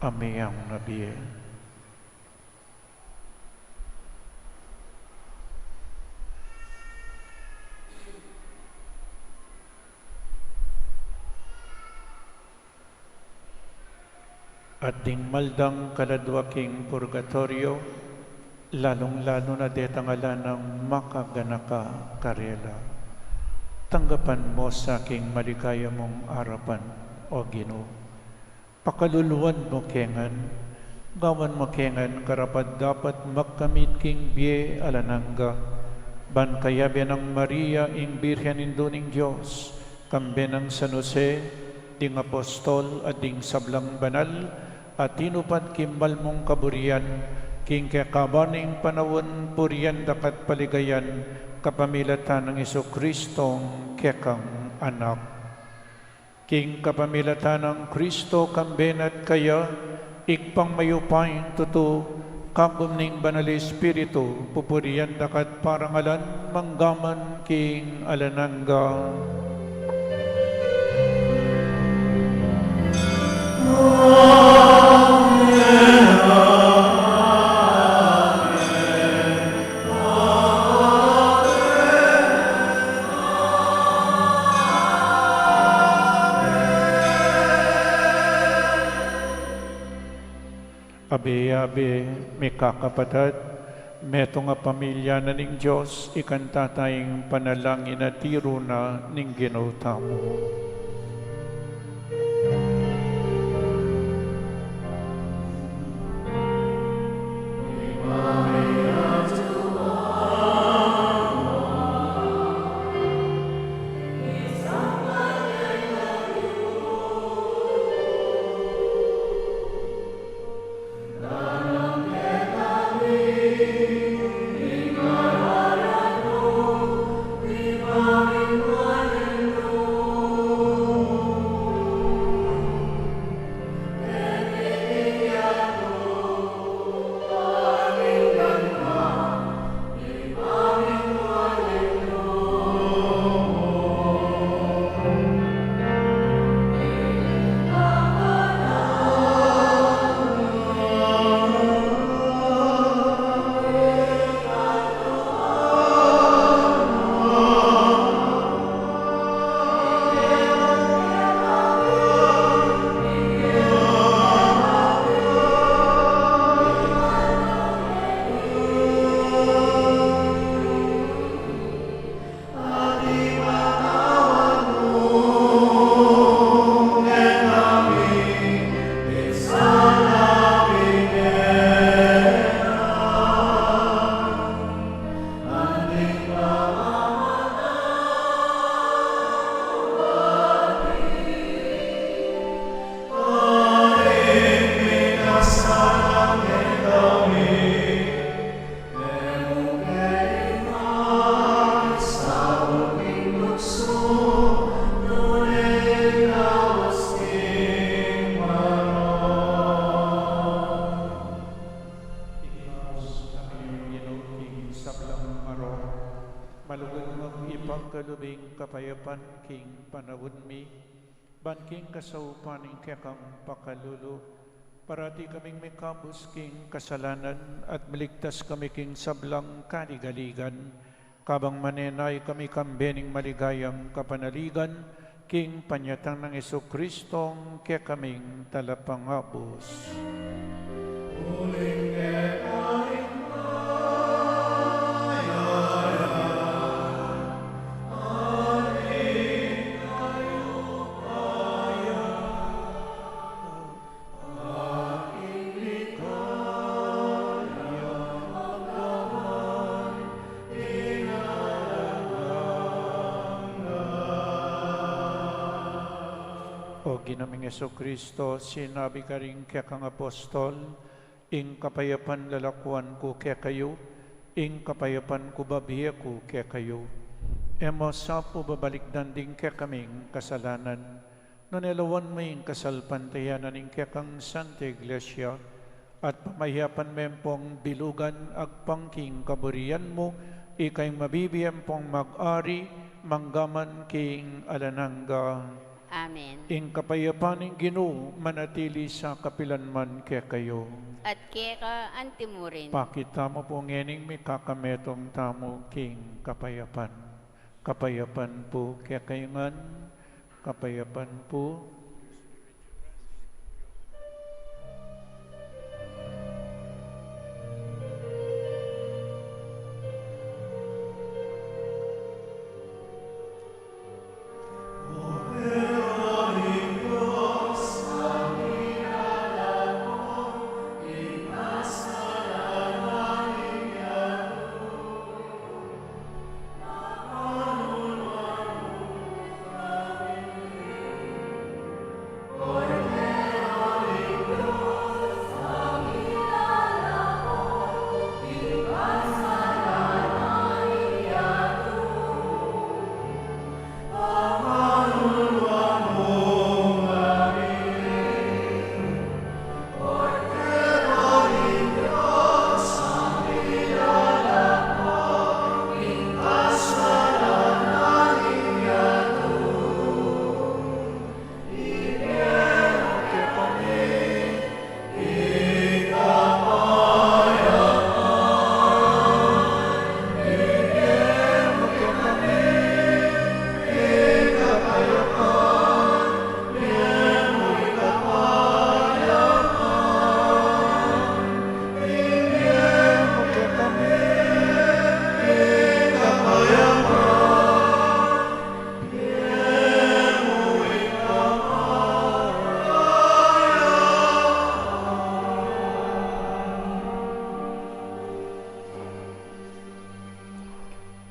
a meyauna bie. At ding maldang kaladua king purgatoryo, lalung-lalu na detang ala nang makaganaka karela. Tanggapan mu sa king maligaya mung arapan, o Ginu. Pakaluluan mu ke ngan, gawan mu ke ngan karapat-dapat magkamit king bie alang angga, ban kayabe nang Maria, ing Birhen Indu ning Dios, kambe nang San Jose, ding apostol, at ding sablang banal a tinupad king mal mung kaburian, king kekaban ning panaun purian da ka at paligayan, kapamilatan nang Jesucristong kekang Anak. King kapamilatan nang Kristo, kambe na at kaya, Ibpang mayupayang tutu, kagum ning Banal Espiritu, pupurian da ka at parangalan, mangga man king alang angga. Amen. Abe-abe, mikakapatad, metung a pamilya na ning Dios, ikanta taya ing panalangin a tiru na ning Ginu tamu. kapayapan king panaun mi, ban king kasaupan ning kekang pakalulu, parati kaming mikabus king kasalanan at miligtas kami king sablang kaligaligan, kabang manenaya kami kambe ning maligayang kapanaligan, king panyatang nang Jesucristong kekaming Talapangabus. Uling keka ing kayarian, at ing kayupayan, aking likaya maglaman king alang angga. O Ginu ming Jesucristo, sinabi karing kekang apostol, ing kapayapan lalakuan ku kekayu, ing kapayapan ku babie ku kekayu. E mu sa pu babalikdan ding kekaming kasalanan, nune lawan mu ing kasalpantayanan ning kekang Santa Iglesia, at pamayapan me pung bilugan agpang king kaburian mu, ika ing mabibie ampong mag-ari manggaman king alang angga. Amen. Ing kapayapan ning Ginu manatili sa kapilan man kekayu. At keka anti mu rin. Pakit tamu pu ngening mikakametung tamu king kapayapan. Kapayapan pu kekayu ngan, kapayapan pu.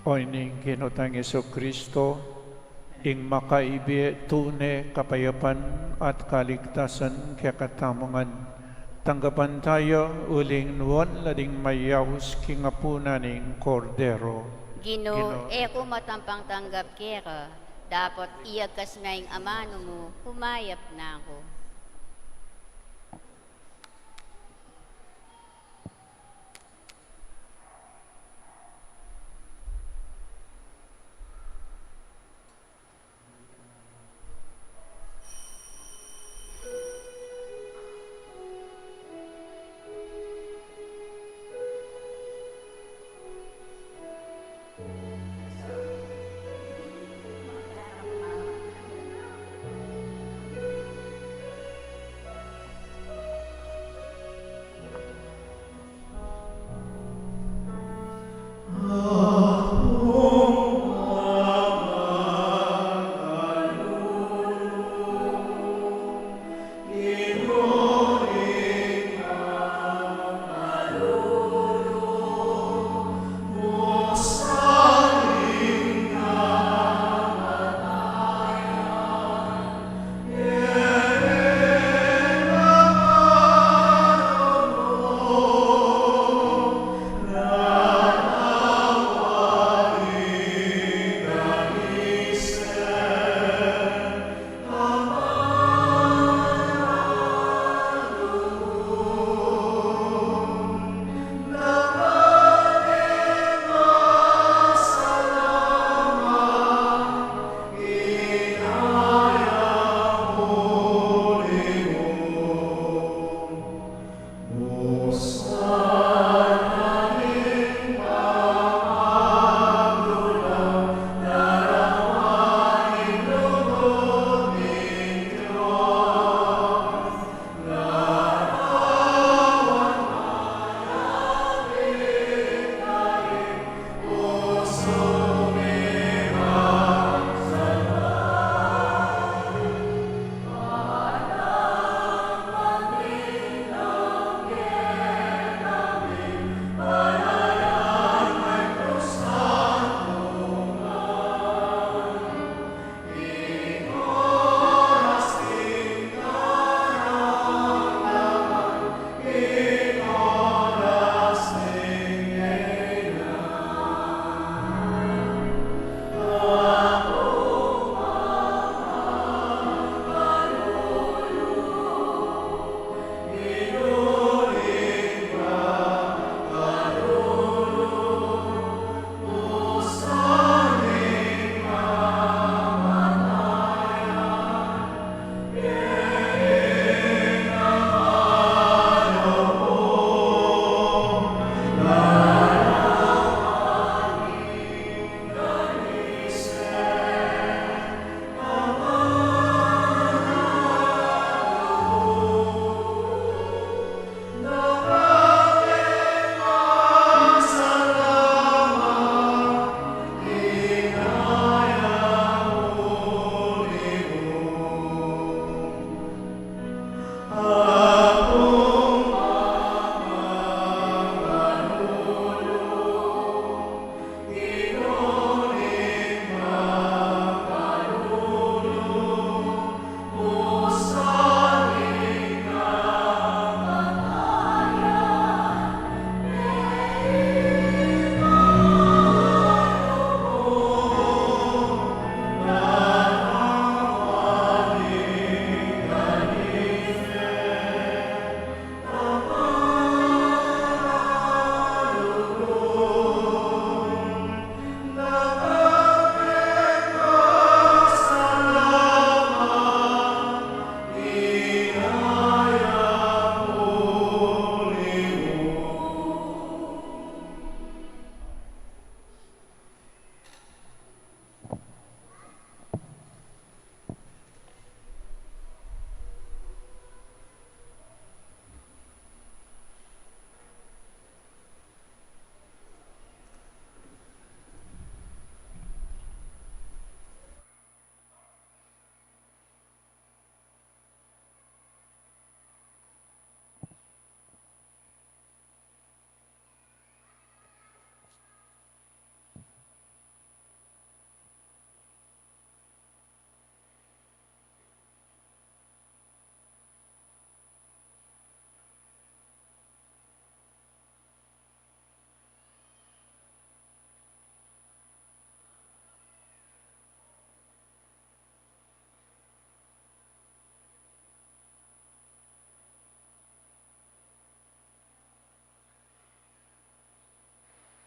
O ning Ginu tang Jesucristo, ing makaibie tune kapayapan at kaligtasan kekatamu ngan, tanggapan taya uling nuan la ding mayaus king apunan ning Kordero. Ginu, Ginu, e ku matampang tanggap keka, dapot iyagkas me ing amanu mu, humayap na ku.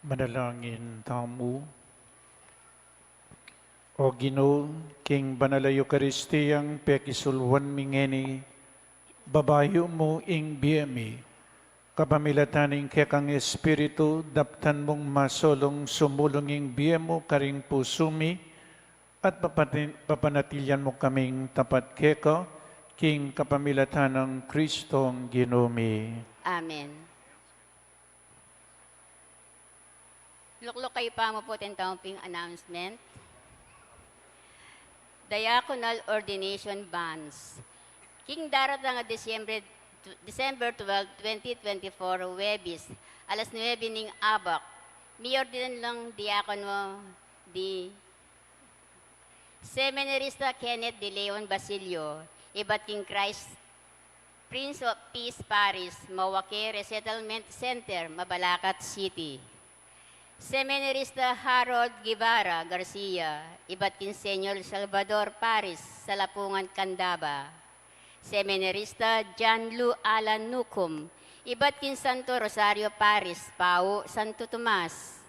Manalangin tamu. O Ginu, king banal a Eukaristiyang pekisulwan mi ngeni, babayu mu ing bie mi. Kapamilatan ning kekang Espiritu, daptan mung masulung sumulung ing bie mu karing pusu mi, at papati-, papanatilian mu kaming tapat keka, king kapamilatan nang Kristong Ginu mi. Amen. Lukluk kayu pa mu pu, atin tamu pung announcement. Diaconal ordination banns. King daratang a December, December twelve, twenty twenty-four, Huwebes, alas nuebe ning abak, miordinan lang diakono di Seminarista Kenneth de Leon Basilio, ibat king Christ Prince of Peace Parish, Mawaque Resettlement Center, Mabalacat City. Seminarista Harold Guevara Garcia, ibat king Señor Salvador Parish, Salapungan, Candaba. Seminarista John Lu Alan Nucum, ibat king Santo Rosario Parish, Pau, Santo Tomas.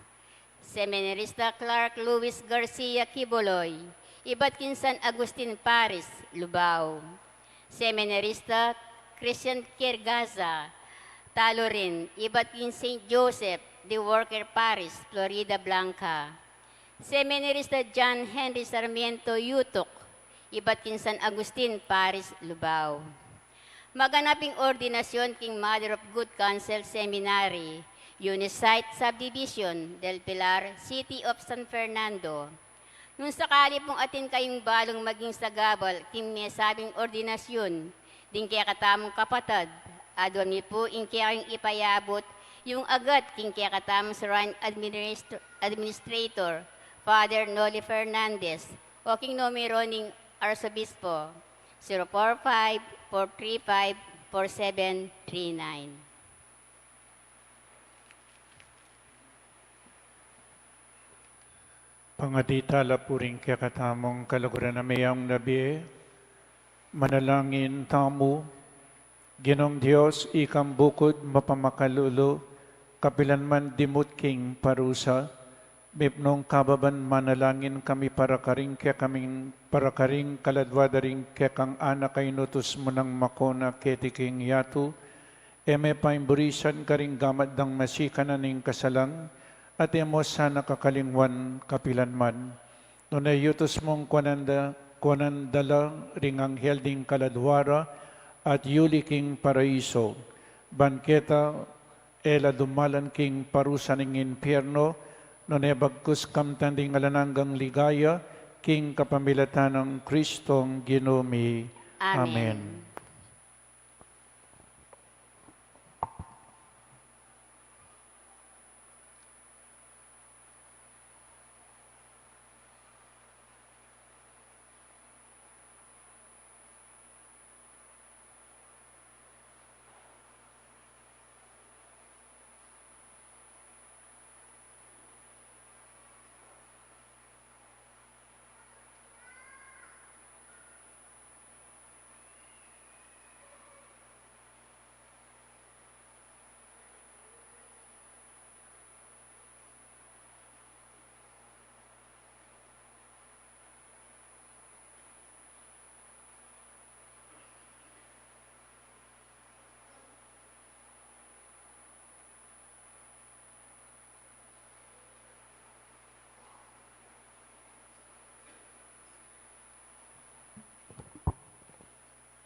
Seminarista Clark Louis Garcia Quiboloy, ibat king San Agustin Parish, Lubao. Seminarista Christian Quirgaza Talorin, ibat king Saint Joseph the Worker Parish, Floridablanca. Seminarista John Henry Sarmiento Yutuk, ibat king San Agustin Parish, Lubao. Maganap ing ordinasyon king Mother of Good Counsel Seminary, Unisite Subdivision del Pilar, City of San Fernando. Nung sakali pung atin kayung balung maging sagabal king mesabing ordinasyon ding kekatamung kapatad, aduan mi pu ing kekayung ipayabut, yung agad king kekatamung Shrine Administr-, Administrator, Father Noli Fernandez, o king numero ning Arsobispo, zero four five, four three five, four seven three nine. Pangadi tala pu ring kekatamung kaluguran a meyaun a bie, manalangin tamu. Ginung Dios, ikang bukud mapamakalulu, kapilan man dimut king parusa, mipnung kababan manalangin kami para karing kekaming, para karing kaladua da ring kekang anak a inutus mu nang makona keti king yatu, e me paimburisan karing gamat dang masikanan ning kasalang, at e mu sana kakalingwan kapilan man. Nune iutus mung kuanan da, kuanan da la ring anghel ding kaladua ra, at yuli king paraiso. Ban keta e la dumalan king parusa ning impierno, nune bagkus kamtan ding alang anggang ligaya, king kapamilatan nang Kristong Ginu mi. Amen. Amen.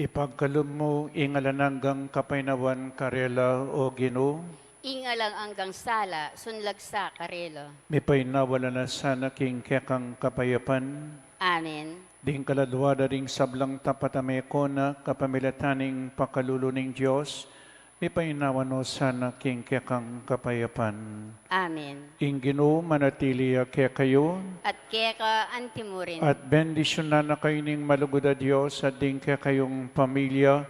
Ipagkalub mu ing alang anggang kapaynawan karela, O Ginu. Ing alang anggang sala, sunlag sa karela. Mipaynawa la na sana king kekang kapayapan. Amen. Ding kaladua da ring sablang tapat a mekona, kapamilatan ning pakalulu ning Dios, mipaynawa no sana king kekang kapayapan. Amen. Ing Ginu manatili ya kekayu. At keka antimurin. At bendisyunan na kayu ning malugud a Dios, at ding kekayung pamilya,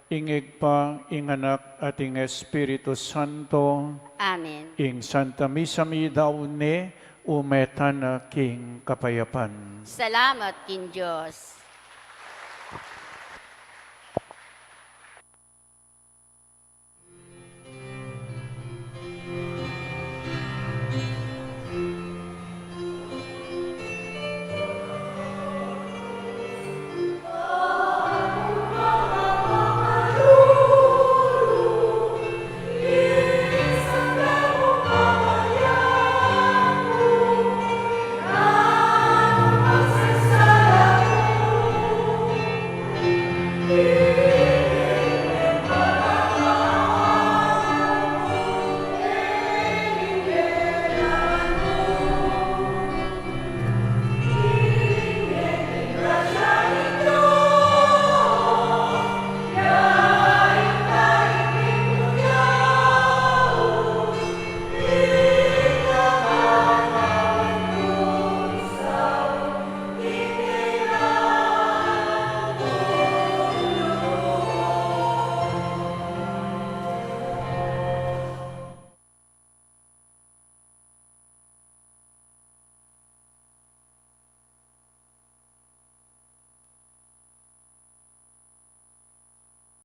ing Ibpa, ing Anak, at ing Espiritu Santo. Amen. Ing Santa Misa mi daun ne, ume tana king kapayapan. Salamat king Dios.